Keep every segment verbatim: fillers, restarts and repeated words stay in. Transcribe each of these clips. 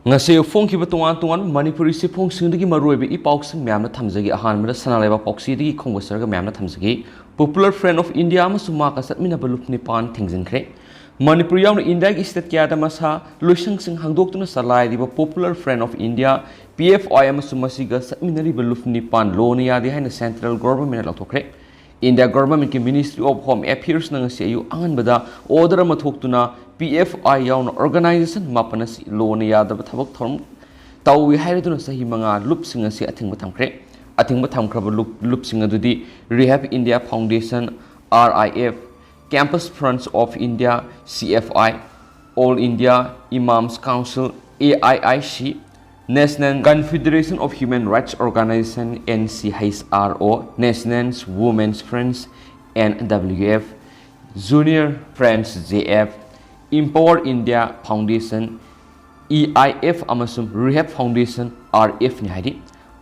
ꯉꯁꯤ ꯐꯣꯡꯈꯤꯕ ꯇꯣꯉꯥꯟ ꯇꯣꯉꯥꯟꯕ ꯃꯅꯤꯄꯨꯔꯤ ꯆꯦꯐꯣꯡꯁꯤꯡꯗꯒꯤ ꯃꯔꯨꯑꯣꯏꯕ ꯏ ꯄꯥꯎꯁꯤꯡ ꯃꯌꯥꯝꯅ ꯊꯝꯖꯒꯦ꯫ ꯑꯍꯥꯟꯕꯗ ꯁꯅꯥ ꯂꯩꯕꯥꯛ ꯄꯥꯎꯆꯦꯗꯒꯤ ꯈꯣꯡꯕ ꯁꯔꯒ ꯃꯌꯥꯝꯅ ꯊꯝꯖꯒꯦ꯫ Popular Friend of India ꯑꯃꯁꯨꯡ ꯃꯍꯥꯛꯀ ꯆꯠꯃꯤꯟꯅꯕ ꯂꯨꯞ ꯅꯤꯄꯥꯟ ꯊꯤꯡꯖꯤꯟꯈ꯭ꯔꯦ꯫ ꯃꯅꯤꯄꯨꯔ ꯌꯥꯎꯅ ꯏꯟꯗꯤꯌꯥꯒꯤ ꯁ꯭ꯇꯦꯠ ꯀꯌꯥꯗ ꯃꯁꯥ ꯂꯣꯏꯁꯪꯁꯤꯡ ꯍꯥꯡꯗꯣꯛꯇꯨꯅ ꯆꯂꯥꯏꯔꯤꯕ Popular Friend of India, P F I, ꯑꯃꯁꯨꯡ ꯃꯁꯤꯒ ꯆꯠꯃꯤꯟꯅꯔꯤꯕ ꯂꯨꯞ ꯅꯤꯄꯥꯟ ꯂꯣꯅ ꯌꯥꯗꯦ ꯍꯥꯏꯅ ꯁꯦꯟꯇ꯭ꯔꯦꯜ ꯒꯣꯚꯔꯟꯃꯦꯟꯠꯅ ꯂꯥꯎꯊꯣꯛꯈ꯭ꯔꯦ꯫ ꯏꯟꯗꯤꯌꯥ ꯒꯣꯚꯔꯟꯃꯦꯟꯠꯀꯤ Ministry of Home Affairsꯅ ꯉꯁꯤ ꯑꯌꯨꯛ ꯑꯉꯟꯕꯗ ꯑꯣꯔꯗꯔ ꯑꯃ ꯊꯣꯛꯇꯨꯅ P F I ꯌꯥꯎꯅ ꯑꯣꯔꯒꯅꯥꯏꯖꯦꯁꯟ ꯃꯥꯄꯟ ꯑꯁꯤ ꯂꯣꯅ ꯌꯥꯗꯕ ꯊꯕꯛ ꯊꯧꯔꯝ ꯇꯧꯏ ꯍꯥꯏꯔꯗꯨꯅ ꯆꯍꯤ ꯃꯉꯥ ꯂꯨꯞꯁꯤꯡ ꯑꯁꯤ ꯑꯊꯤꯡꯕ ꯊꯝꯈ꯭ꯔꯦ꯫ ꯑꯊꯤꯡꯕ ꯊꯝꯈ꯭ꯔꯕ ꯂꯨꯞ, ꯂꯨꯞꯁꯤꯡ ꯑꯗꯨꯗꯤ Rehab India Foundation, R I F, Campus Friends of India, C F I, All India Imams Council, A I I C, National Confederation of Human Rights Organization, N C H R O, National Women's Friends, N W F, Junior Friends, J F, Empower India Foundation, E I F ꯑꯃꯁꯨꯡ Rehab Foundation, R F ꯅꯤ ꯍꯥꯏꯔꯤ꯫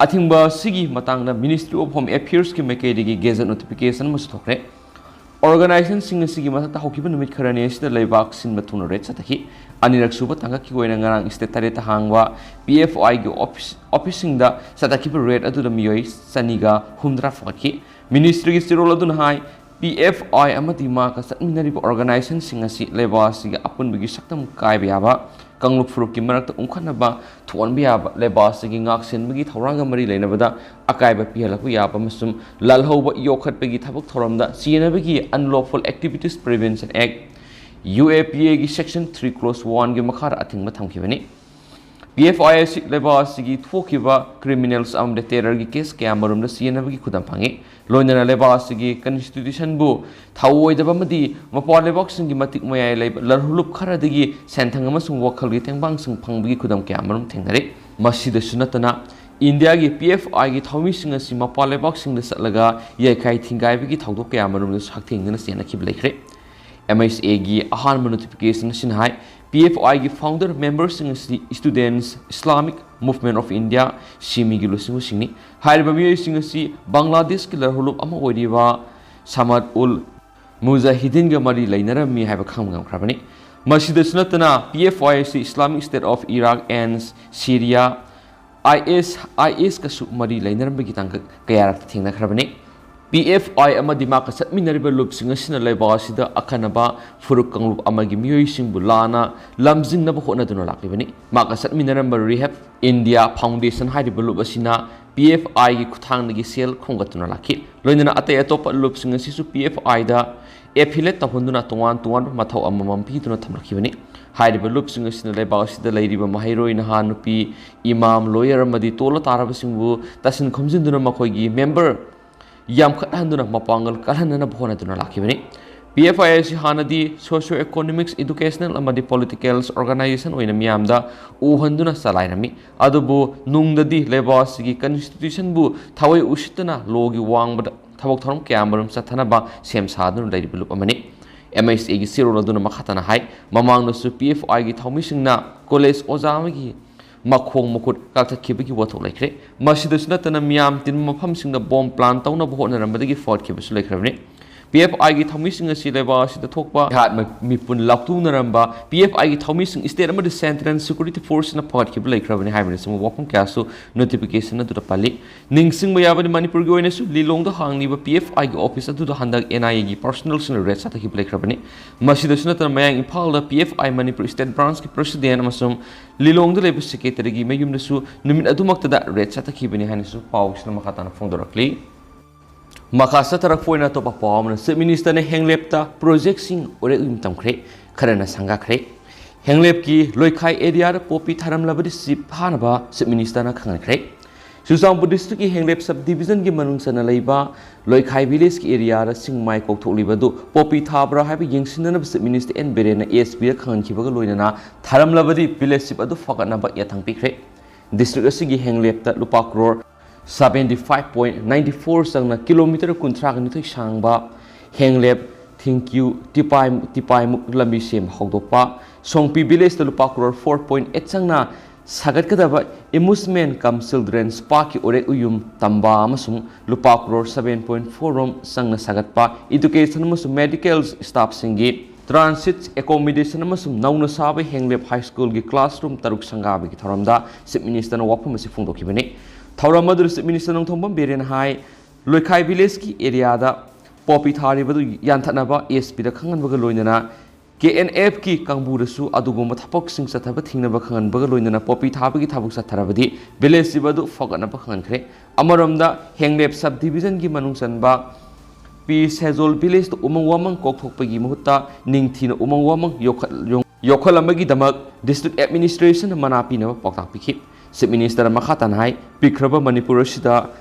ꯑꯊꯤꯡꯕ ꯑꯁꯤꯒꯤ ꯃꯇꯥꯡꯗ Ministry of Home Affairsꯀꯤ ꯃꯥꯏꯀꯩꯗꯒꯤ gadget notification ꯑꯃꯁꯨ ꯊꯣꯛꯈ꯭ꯔꯦ꯫ ꯑꯣꯔꯒꯅꯥꯏꯖꯦꯁꯟꯁꯤꯡ ꯑꯁꯤꯒꯤ ꯃꯊꯛꯇ ꯍꯧꯈꯤꯕ ꯅꯨꯃꯤꯠ ꯈꯔꯅꯤ ꯑꯁꯤꯗ ꯂꯩꯕꯥꯛ ꯁꯤꯟꯕ ꯊꯨꯡꯅ ꯔꯦꯗ ꯆꯠꯊꯈꯤ꯫ ꯑꯅꯤꯔꯛ ꯁꯨꯕ ꯇꯥꯡꯀꯛꯀꯤ ꯑꯣꯏꯅ ꯉꯔꯥꯡ ꯁ꯭ꯇꯦꯠ ꯇꯔꯦꯠꯇ ꯍꯥꯡꯕ P F Iꯒꯤ ꯑꯣꯐꯤꯁ, ꯑꯣꯐꯤꯁꯁꯤꯡꯗ ꯆꯠꯊꯈꯤꯕ ꯔꯦꯗ ꯑꯗꯨꯗ ꯃꯤꯑꯣꯏ ꯆꯅꯤꯒ ꯍꯨꯝꯗ꯭ꯔꯥ ꯐꯥꯒꯠꯈꯤ꯫ ꯃꯤꯅꯤꯁꯇ꯭ꯔꯤꯒꯤ ꯆꯦꯔꯣꯜ ꯑꯗꯨꯅ ꯍꯥꯏ, P F I ꯑꯃꯗꯤ ꯃꯍꯥꯛꯀ ꯆꯠꯃꯤꯟꯅꯔꯤꯕ ꯑꯣꯔꯒꯅꯥꯏꯖꯦꯁꯟꯁꯤꯡ ꯑꯁꯤ ꯂꯩꯕꯥꯛ ꯑꯁꯤꯒꯤ ꯑꯄꯨꯟꯕꯒꯤ ꯁꯛꯇꯝ ꯀꯥꯏꯕ ꯌꯥꯕ, ꯀꯥꯡꯂꯨꯞ ꯐꯨꯔꯨꯞꯀꯤ ꯃꯔꯛꯇ ꯎꯪꯈꯠꯅꯕ ꯊꯣꯛꯍꯟꯕ ꯌꯥꯕ, ꯂꯩꯕꯥꯛ ꯑꯁꯤꯒꯤ ꯉꯥꯛ ꯁꯦꯟꯕꯒꯤ ꯊꯧꯔꯥꯡꯒ ꯃꯔꯤ ꯂꯩꯅꯕꯗ ꯑꯀꯥꯏꯕ ꯄꯤꯍꯜꯂꯛꯄ ꯌꯥꯕ ꯑꯃꯁꯨꯡ ꯂꯥꯜꯍꯧꯕ ꯌꯣꯛꯈꯠꯄꯒꯤ ꯊꯕꯛ ꯊꯧꯔꯝꯗ ꯆꯦꯟꯅꯕꯒꯤ Unlawful Activities Prevention Act, U A P Aꯒꯤ Section three Clause oneꯒꯤ ꯃꯈꯥꯗ ꯑꯊꯤꯡꯕ ꯊꯝꯈꯤꯕꯅꯤ꯫ P F I ꯑꯁꯤ ꯂꯩꯕꯥꯛ ꯑꯁꯤꯒꯤ ꯊꯣꯛꯈꯤꯕ criminals ꯑꯃꯗꯤ terrorꯒꯤ case ꯀꯌꯥ ꯃꯔꯨꯝꯗ ꯆꯦꯟꯅꯕꯒꯤ ꯈꯨꯗꯝ ꯐꯪꯉꯤ꯫ ꯂꯣꯏꯅꯅ ꯂꯩꯕꯥꯛ ꯑꯁꯤꯒꯤ constitutionꯕꯨ ꯊꯧꯑꯣꯏꯗꯕ ꯑꯃꯗꯤ ꯃꯄꯥꯟ ꯂꯩꯕꯥꯛꯁꯤꯡꯒꯤ ꯃꯇꯤꯛ ꯃꯌꯥꯏ ꯂꯩꯕ ꯂꯔꯍꯨꯂꯨꯞ ꯈꯔꯗꯒꯤ ꯁꯦꯟꯊꯪ ꯑꯃꯁꯨꯡ ꯋꯥꯈꯜꯒꯤ ꯇꯦꯡꯕꯥꯡꯁꯤꯡ ꯐꯪꯕꯒꯤ ꯈꯨꯗꯝ ꯀꯌꯥ ꯃꯔꯨꯝ ꯊꯦꯡꯅꯔꯤ꯫ ꯃꯁꯤꯗꯁꯨ ꯅꯠꯇꯅ, ꯏꯟꯗꯤꯌꯥꯒꯤ P F Iꯒꯤ ꯊꯧꯃꯤꯁꯤꯡ ꯑꯁꯤ ꯃꯄꯥꯟ ꯂꯩꯕꯥꯛꯁꯤꯡꯗ ꯆꯠꯂꯒ ꯌꯥꯏꯈꯥꯏ ꯊꯤꯡꯒꯥꯏꯕꯒꯤ ꯊꯧꯗꯣꯛ ꯀꯌꯥ ꯃꯔꯨꯝꯗꯁꯨ ꯍꯛꯊꯦꯡꯅꯅ ꯆꯦꯟꯅꯈꯤꯕ ꯂꯩꯈ꯭ꯔꯦ꯫ M H Aꯒꯤ ꯑꯍꯥꯟꯕ notification ꯑꯁꯤꯅ ꯍꯥꯏ, P F Iꯒꯤ founder memberꯁꯤꯡ ꯑꯁꯤ Students Islamic Movement of India, ꯁꯤꯃꯤꯒꯤ ꯂꯨꯆꯤꯡꯕꯁꯤꯡꯅꯤ꯫ ꯍꯥꯏꯔꯤꯕ ꯃꯤꯑꯣꯏꯁꯤꯡ ꯑꯁꯤ ꯕꯪꯒ꯭ꯂꯥꯗꯦꯁꯀꯤ ꯂꯔꯍꯨꯂꯨꯞ ꯑꯃ ꯑꯣꯏꯔꯤꯕ ꯁꯃꯥꯗ ꯎꯜ ꯃꯨꯖꯥꯍꯤꯗꯤꯟꯒ ꯃꯔꯤ ꯂꯩꯅꯔꯝꯃꯤ ꯍꯥꯏꯕ ꯈꯪꯕ ꯉꯝꯈ꯭ꯔꯕꯅꯤ꯫ ꯃꯁꯤꯗꯁꯨ ꯅꯠꯇꯅ, ꯄꯤ ꯑꯦꯐ ꯑꯥꯏ ꯑꯁꯤ Islamic State of Iraq and Syria, ꯑꯥꯏ ꯑꯦꯁ, ꯑꯥꯏ ꯑꯦꯁꯀꯁꯨ ꯃꯔꯤ ꯂꯩꯅꯔꯝꯕꯒꯤ ꯇꯥꯡꯀꯛ ꯀꯌꯥꯔꯛꯇ ꯊꯦꯡꯅꯈ꯭ꯔꯕꯅꯤ꯫ ꯄꯤ ꯑꯦꯐ ꯑꯥꯏ ꯑꯃꯗꯤ ꯃꯍꯥꯛꯀ ꯆꯠꯃꯤꯟꯅꯔꯤꯕ ꯂꯨꯞꯁꯤꯡ ꯑꯁꯤꯅ ꯂꯩꯕꯥꯛ ꯑꯁꯤꯗ ꯑꯈꯟꯅꯕ ꯐꯨꯔꯨꯞ ꯀꯥꯡꯂꯨꯞ ꯑꯃꯒꯤ ꯃꯤꯑꯣꯏꯁꯤꯡꯕꯨ ꯂꯥꯟꯅ ꯂꯝꯖꯤꯡꯅꯕ ꯍꯣꯠꯅꯗꯨꯅ ꯂꯥꯛꯂꯤꯕꯅꯤ꯫ ꯃꯍꯥꯛꯀ ꯆꯠꯃꯤꯟꯅꯔꯝꯕ ꯔꯤꯍꯦꯞ ꯏꯟꯗꯤꯌꯥ ꯐꯥꯎꯟꯗꯦꯁꯟ ꯍꯥꯏꯔꯤꯕ ꯂꯨꯞ ꯑꯁꯤꯅ ꯄꯤ ꯑꯦꯐ ꯑꯥꯏꯒꯤ ꯈꯨꯠꯊꯥꯡꯗꯒꯤ ꯁꯦꯜ ꯈꯣꯝꯒꯠꯇꯨꯅ ꯂꯥꯛꯈꯤ꯫ ꯂꯣꯏꯅꯅ ꯑꯇꯩ ꯑꯇꯣꯞꯄ ꯂꯨꯞꯁꯤꯡ ꯑꯁꯤꯁꯨ ꯄꯤ ꯑꯦꯐ ꯑꯥꯏꯗ affiliate ꯇꯧꯍꯟꯗꯨꯅ ꯇꯣꯉꯥꯟ ꯇꯣꯉꯥꯟꯕ ꯃꯊꯧ ꯑꯃꯃꯝ ꯄꯤꯗꯨꯅ ꯊꯝꯂꯛꯈꯤꯕꯅꯤ꯫ ꯍꯥꯏꯔꯤꯕ ꯂꯨꯞꯁꯤꯡ ꯑꯁꯤꯅ ꯂꯩꯕꯥꯛ ꯑꯁꯤꯗ ꯂꯩꯔꯤꯕ ꯃꯍꯩꯔꯣꯏ, ꯅꯍꯥ, ꯅꯨꯄꯤ, ꯏꯃꯥꯝ, ꯂꯣꯌꯔ ꯑꯃꯗꯤ ꯇꯣꯜꯂ ꯇꯥꯔꯕꯁꯤꯡꯕꯨ ꯇꯥꯁꯤꯟ ꯈꯣꯝꯖꯤꯟꯗꯨꯅ ꯃꯈꯣꯏꯒꯤ ꯃꯦꯝꯕꯔ ꯌꯥꯝꯈꯠꯍꯟꯗꯨꯅ ꯃꯄꯥꯡꯒꯜ ꯀꯜꯍꯟꯅꯅꯕ ꯍꯣꯠꯅꯗꯨꯅ ꯂꯥꯛꯈꯤꯕꯅꯤ꯫ ꯄꯤ ꯑꯦꯐ ꯑꯥꯏ ꯑꯁꯤ ꯍꯥꯟꯅꯗꯤ socio economics, educational ꯑꯃꯗꯤ political organization ꯑꯣꯏꯅ ꯃꯤꯌꯥꯝꯗ ꯎꯍꯟꯗꯨꯅ ꯆꯂꯥꯏꯔꯝꯃꯤ꯫ ꯑꯗꯨꯕꯨ ꯅꯨꯡꯗꯗꯤ ꯂꯩꯕꯥꯛ ꯑꯁꯤꯒꯤ constitutionꯕꯨ ꯊꯥꯋꯥꯏ ꯎꯁꯤꯠꯇꯅ lawꯒꯤ ꯋꯥꯡꯃꯗ ꯊꯕꯛ ꯊꯧꯔꯝ ꯀꯌꯥ ꯑꯃꯔꯣꯝ ꯆꯠꯊꯅꯕ ꯁꯦꯝ ꯁꯥꯗꯨꯅ ꯂꯩꯔꯤꯕ ꯂꯨꯞ ꯑꯃꯅꯤ꯫ ꯑꯦꯝ ꯑꯩꯆ ꯑꯦꯒꯤ ꯆꯦꯔꯣꯜ ꯑꯗꯨꯅ ꯃꯈꯥ ꯇꯥꯅ ꯍꯥꯏ, ꯃꯃꯥꯡꯗꯁꯨ ꯄꯤ ꯑꯦꯐ ꯑꯥꯏꯒꯤ ꯊꯧꯃꯤꯁꯤꯡꯅ ꯀꯣꯂꯦꯖ ꯑꯣꯖꯥ ꯑꯃꯒꯤ ꯃꯈꯣꯡ ꯃꯈꯨꯠ ꯀꯛꯊꯠꯈꯤꯕꯒꯤ ꯋꯥꯊꯣꯛ ꯂꯩꯈ꯭ꯔꯦ꯫ ꯃꯁꯤꯗꯁꯨ ꯅꯠꯇꯅ, ꯃꯤꯌꯥꯝ ꯇꯤꯟꯕ ꯃꯐꯝꯁꯤꯡꯗ ꯕꯣꯝ plan ꯇꯧꯅꯕ ꯍꯣꯠꯅꯔꯝꯕꯗꯒꯤ ꯐꯒꯠꯈꯤꯕꯁꯨ ꯂꯩꯈ꯭ꯔꯕꯅꯤ꯫ ꯄꯤ ꯑꯦꯐ ꯑꯥꯏꯒꯤ ꯊꯧꯃꯤꯁꯤꯡ ꯑꯁꯤ ꯂꯩꯕꯥꯛ ꯑꯁꯤꯗ ꯊꯣꯛꯄ ꯖꯤꯍꯥꯗ ꯃꯤꯄꯨꯟ ꯂꯥꯎꯊꯣꯛꯅꯔꯝꯕ ꯄꯤ ꯑꯦꯐ ꯑꯥꯏꯒꯤ ꯊꯧꯃꯤꯁꯤꯡ state ꯑꯃꯗꯤ central security forceꯅ ꯐꯒꯠꯈꯤꯕ ꯂꯩꯈ꯭ꯔꯕꯅꯤ ꯍꯥꯏꯕꯅꯆꯤꯡꯕ ꯋꯥꯐꯝ ꯀꯌꯥꯁꯨ notification ꯑꯗꯨꯗ ꯄꯜꯂꯤ꯫ ꯅꯤꯡꯁꯤꯡꯕ ꯌꯥꯕꯅꯤ, ꯃꯅꯤꯄꯨꯔꯒꯤ ꯑꯣꯏꯅꯁꯨ ꯂꯤꯂꯣꯡꯗ ꯍꯥꯡꯂꯤꯕ ꯄꯤ ꯑꯦꯐ ꯑꯥꯏꯒꯤ office ꯑꯗꯨꯗ ꯍꯟꯗꯛ ꯑꯦꯟ ꯑꯥꯏ ꯑꯦꯒꯤ personnelꯁꯤꯡꯅ raid ꯆꯠꯊꯈꯤꯕ ꯂꯩꯈ꯭ꯔꯕꯅꯤ꯫ ꯃꯁꯤꯗꯁꯨ ꯅꯠꯇꯅ, ꯃꯌꯥꯡ ꯏꯝꯐꯥꯜꯗ ꯄꯤ ꯑꯦꯐ ꯑꯥꯏ ꯃꯅꯤꯄꯨꯔ state branchꯀꯤ president ꯑꯃꯁꯨꯡ ꯂꯤꯂꯣꯡꯗ ꯂꯩꯕ secretaryꯒꯤ ꯃꯌꯨꯝꯗꯁꯨ ꯅꯨꯃꯤꯠ ꯑꯗꯨꯃꯛꯇꯗ raid ꯆꯠꯊꯈꯤꯕꯅꯤ ꯍꯥꯏꯅꯁꯨ ꯄꯥꯎꯁꯤꯅ ꯃꯈꯥ ꯇꯥꯅ ꯐꯣꯡꯗꯣꯔꯛꯂꯤ꯫ ꯃꯈꯥ ꯆꯠꯊꯔꯛꯄ ꯑꯣꯏꯅ ꯑꯇꯣꯞꯄ ꯄꯥꯎ ꯑꯃꯅ, Chief Ministerꯅ ꯍꯦꯡꯂꯦꯞꯇ projectꯁꯤꯡ ꯎꯔꯦꯛ ꯎꯌꯨꯡ ꯇꯝꯈ꯭ꯔꯦ, ꯈꯔꯅ ꯁꯪꯒꯥꯈ꯭ꯔꯦ꯫ ꯍꯦꯡꯂꯦꯞꯀꯤ ꯂꯣꯏꯈꯥꯏ areaꯗ poppy ꯊꯥꯔꯝꯂꯕꯗꯤ ꯁꯤꯞ ꯐꯥꯅꯕ Chief Ministerꯅ ꯈꯪꯍꯟꯈ꯭ꯔꯦ꯫ ꯆꯨꯔꯆꯥꯟꯄꯨꯔ districtꯀꯤ ꯍꯦꯡꯂꯦꯞ sub divisionꯒꯤ ꯃꯅꯨꯡ ꯆꯟꯅ ꯂꯩꯕ ꯂꯣꯏꯈꯥꯏ villageꯀꯤ areaꯗ ꯁꯤꯡ ꯃꯥꯏ ꯀꯣꯛꯊꯣꯛꯂꯤꯕ ꯑꯗꯨ poppy ꯊꯥꯕ꯭ꯔꯥ ꯍꯥꯏꯕ ꯌꯦꯡꯁꯤꯟꯅꯅꯕ Chief Minister ꯑꯦꯟ ꯕꯤꯔꯦꯟꯅ ꯑꯦ ꯑꯦꯁ ꯄꯤꯗ ꯈꯪꯍꯟꯈꯤꯕꯒ ꯂꯣꯏꯅꯅ ꯊꯥꯔꯝꯂꯕꯗꯤ village chief ꯑꯗꯨ ꯐꯒꯠꯅꯕ ꯌꯥꯊꯪ ꯄꯤꯈ꯭ꯔꯦ꯫ District ꯑꯁꯤꯒꯤ ꯍꯦꯡꯂꯦꯞꯇ ꯂꯨꯄꯥ crore seventy five point nine four ꯆꯪꯅ kilometre ꯀꯨꯟꯊ꯭ꯔꯥꯒ ꯅꯤꯊꯣꯏ ꯁꯥꯡꯕ ꯍꯦꯡꯂꯦꯞ ꯊꯤꯡꯀ꯭ꯌꯨ ꯇꯤꯄꯥꯏ, ꯇꯤꯄꯥꯏꯃꯨꯛ ꯂꯝꯕꯤ ꯁꯦꯝꯕ ꯍꯧꯗꯣꯛꯄ, ꯁꯣꯡꯄꯤ villageꯇ ꯂꯨꯄꯥ crore four point eight ꯆꯪꯅ ꯁꯥꯒꯠꯀꯗꯕ amusement cum children's parkꯀꯤ ꯎꯔꯦꯛ ꯎꯌꯨꯝ ꯇꯝꯕ ꯑꯃꯁꯨꯡ ꯂꯨꯄꯥ crore seven point four ꯔꯣꯝ ꯆꯪꯅ ꯁꯥꯒꯠꯄ education ꯑꯃꯁꯨꯡ medical staffꯁꯤꯡꯒꯤ Transit accommodation ꯑꯃꯁꯨꯡ ꯅꯧꯅ ꯁꯥꯕ ꯍꯦꯡꯂꯦꯞ ꯍꯥꯏ ꯁ꯭ꯀꯨꯜꯒꯤ ꯀ꯭ꯂꯥꯁꯔꯨꯝ ꯇꯔꯨꯛ ꯁꯪꯒꯥꯕꯒꯤ ꯊꯧꯔꯝꯗ ꯆꯤꯐ ꯃꯤꯅꯤꯁꯇꯔꯅ ꯋꯥꯐꯝ ꯑꯁꯤ ꯐꯣꯡꯗꯣꯛꯈꯤꯕꯅꯤ꯫ ꯊꯧꯔꯝ ꯑꯗꯨꯗ ꯆꯤꯐ ꯃꯤꯅꯤꯁꯇꯔ ꯅꯣꯡꯊꯣꯝꯕꯝ ꯕꯤꯔꯦꯟꯅ ꯍꯥꯏ, ꯂꯣꯏꯈꯥꯏ ꯚꯤꯂꯦꯖꯀꯤ ꯑꯦꯔꯤꯌꯥꯗ ꯄꯣꯄꯤ ꯊꯥꯔꯤꯕꯗꯨ ꯌꯥꯟꯊꯠꯅꯕ ꯑꯦꯁ ꯄꯤꯗ ꯈꯪꯍꯟꯕꯒ ꯂꯣꯏꯅꯅ ꯀꯦ ꯑꯦꯟ ꯑꯦꯐꯀꯤ ꯀꯥꯡꯕꯨꯗꯁꯨ ꯑꯗꯨꯒꯨꯝꯕ ꯊꯕꯛꯁꯤꯡ ꯆꯠꯊꯕ ꯊꯤꯡꯅꯕ ꯈꯪꯍꯟꯕꯒ ꯂꯣꯏꯅꯅ ꯄꯣꯄꯤ ꯊꯥꯕꯒꯤ ꯊꯕꯛ ꯆꯠꯊꯔꯕꯗꯤ ꯚꯤꯂꯦꯖ ꯑꯁꯤꯕꯨ ꯑꯗꯨ ꯐꯒꯠꯅꯕ ꯈꯪꯍꯟꯈ꯭ꯔꯦ꯫ ꯑꯃꯔꯣꯝꯗ ꯍꯦꯡꯂꯦꯞ ꯁꯕ ꯗꯤꯚꯤꯖꯟꯒꯤ ꯃꯅꯨꯡ ꯆꯟꯕ ꯄꯤ ꯁꯦꯖꯣꯜ ꯚꯤꯂꯦꯖꯇ ꯎꯃꯪ ꯋꯥꯃꯪ ꯀꯣꯛꯊꯣꯛꯄꯒꯤ ꯃꯍꯨꯠꯇ ꯅꯤꯡꯊꯤꯅ ꯎꯃꯪ ꯋꯥꯃꯪ ꯌꯣꯛꯈꯠ-, ꯌꯣꯛꯈꯠꯂꯝꯕꯒꯤꯗꯃꯛ ꯗꯤꯁꯇ꯭ꯔꯤꯛ ꯑꯦꯗꯃꯤꯅꯤꯁꯇ꯭ꯔꯦꯁꯟꯅ ꯃꯅꯥ ꯄꯤꯅꯕ ꯄꯥꯎꯇꯥꯛ ꯄꯤꯈꯤ꯫ ꯆꯤꯐ ꯃꯤꯅꯤꯁꯇꯔ ꯃꯈꯥ ꯇꯥꯅ ꯍꯥꯏ, ꯄꯤꯛꯈ꯭ꯔꯕ ꯃꯅꯤꯄꯨꯔ ꯑꯁꯤꯗ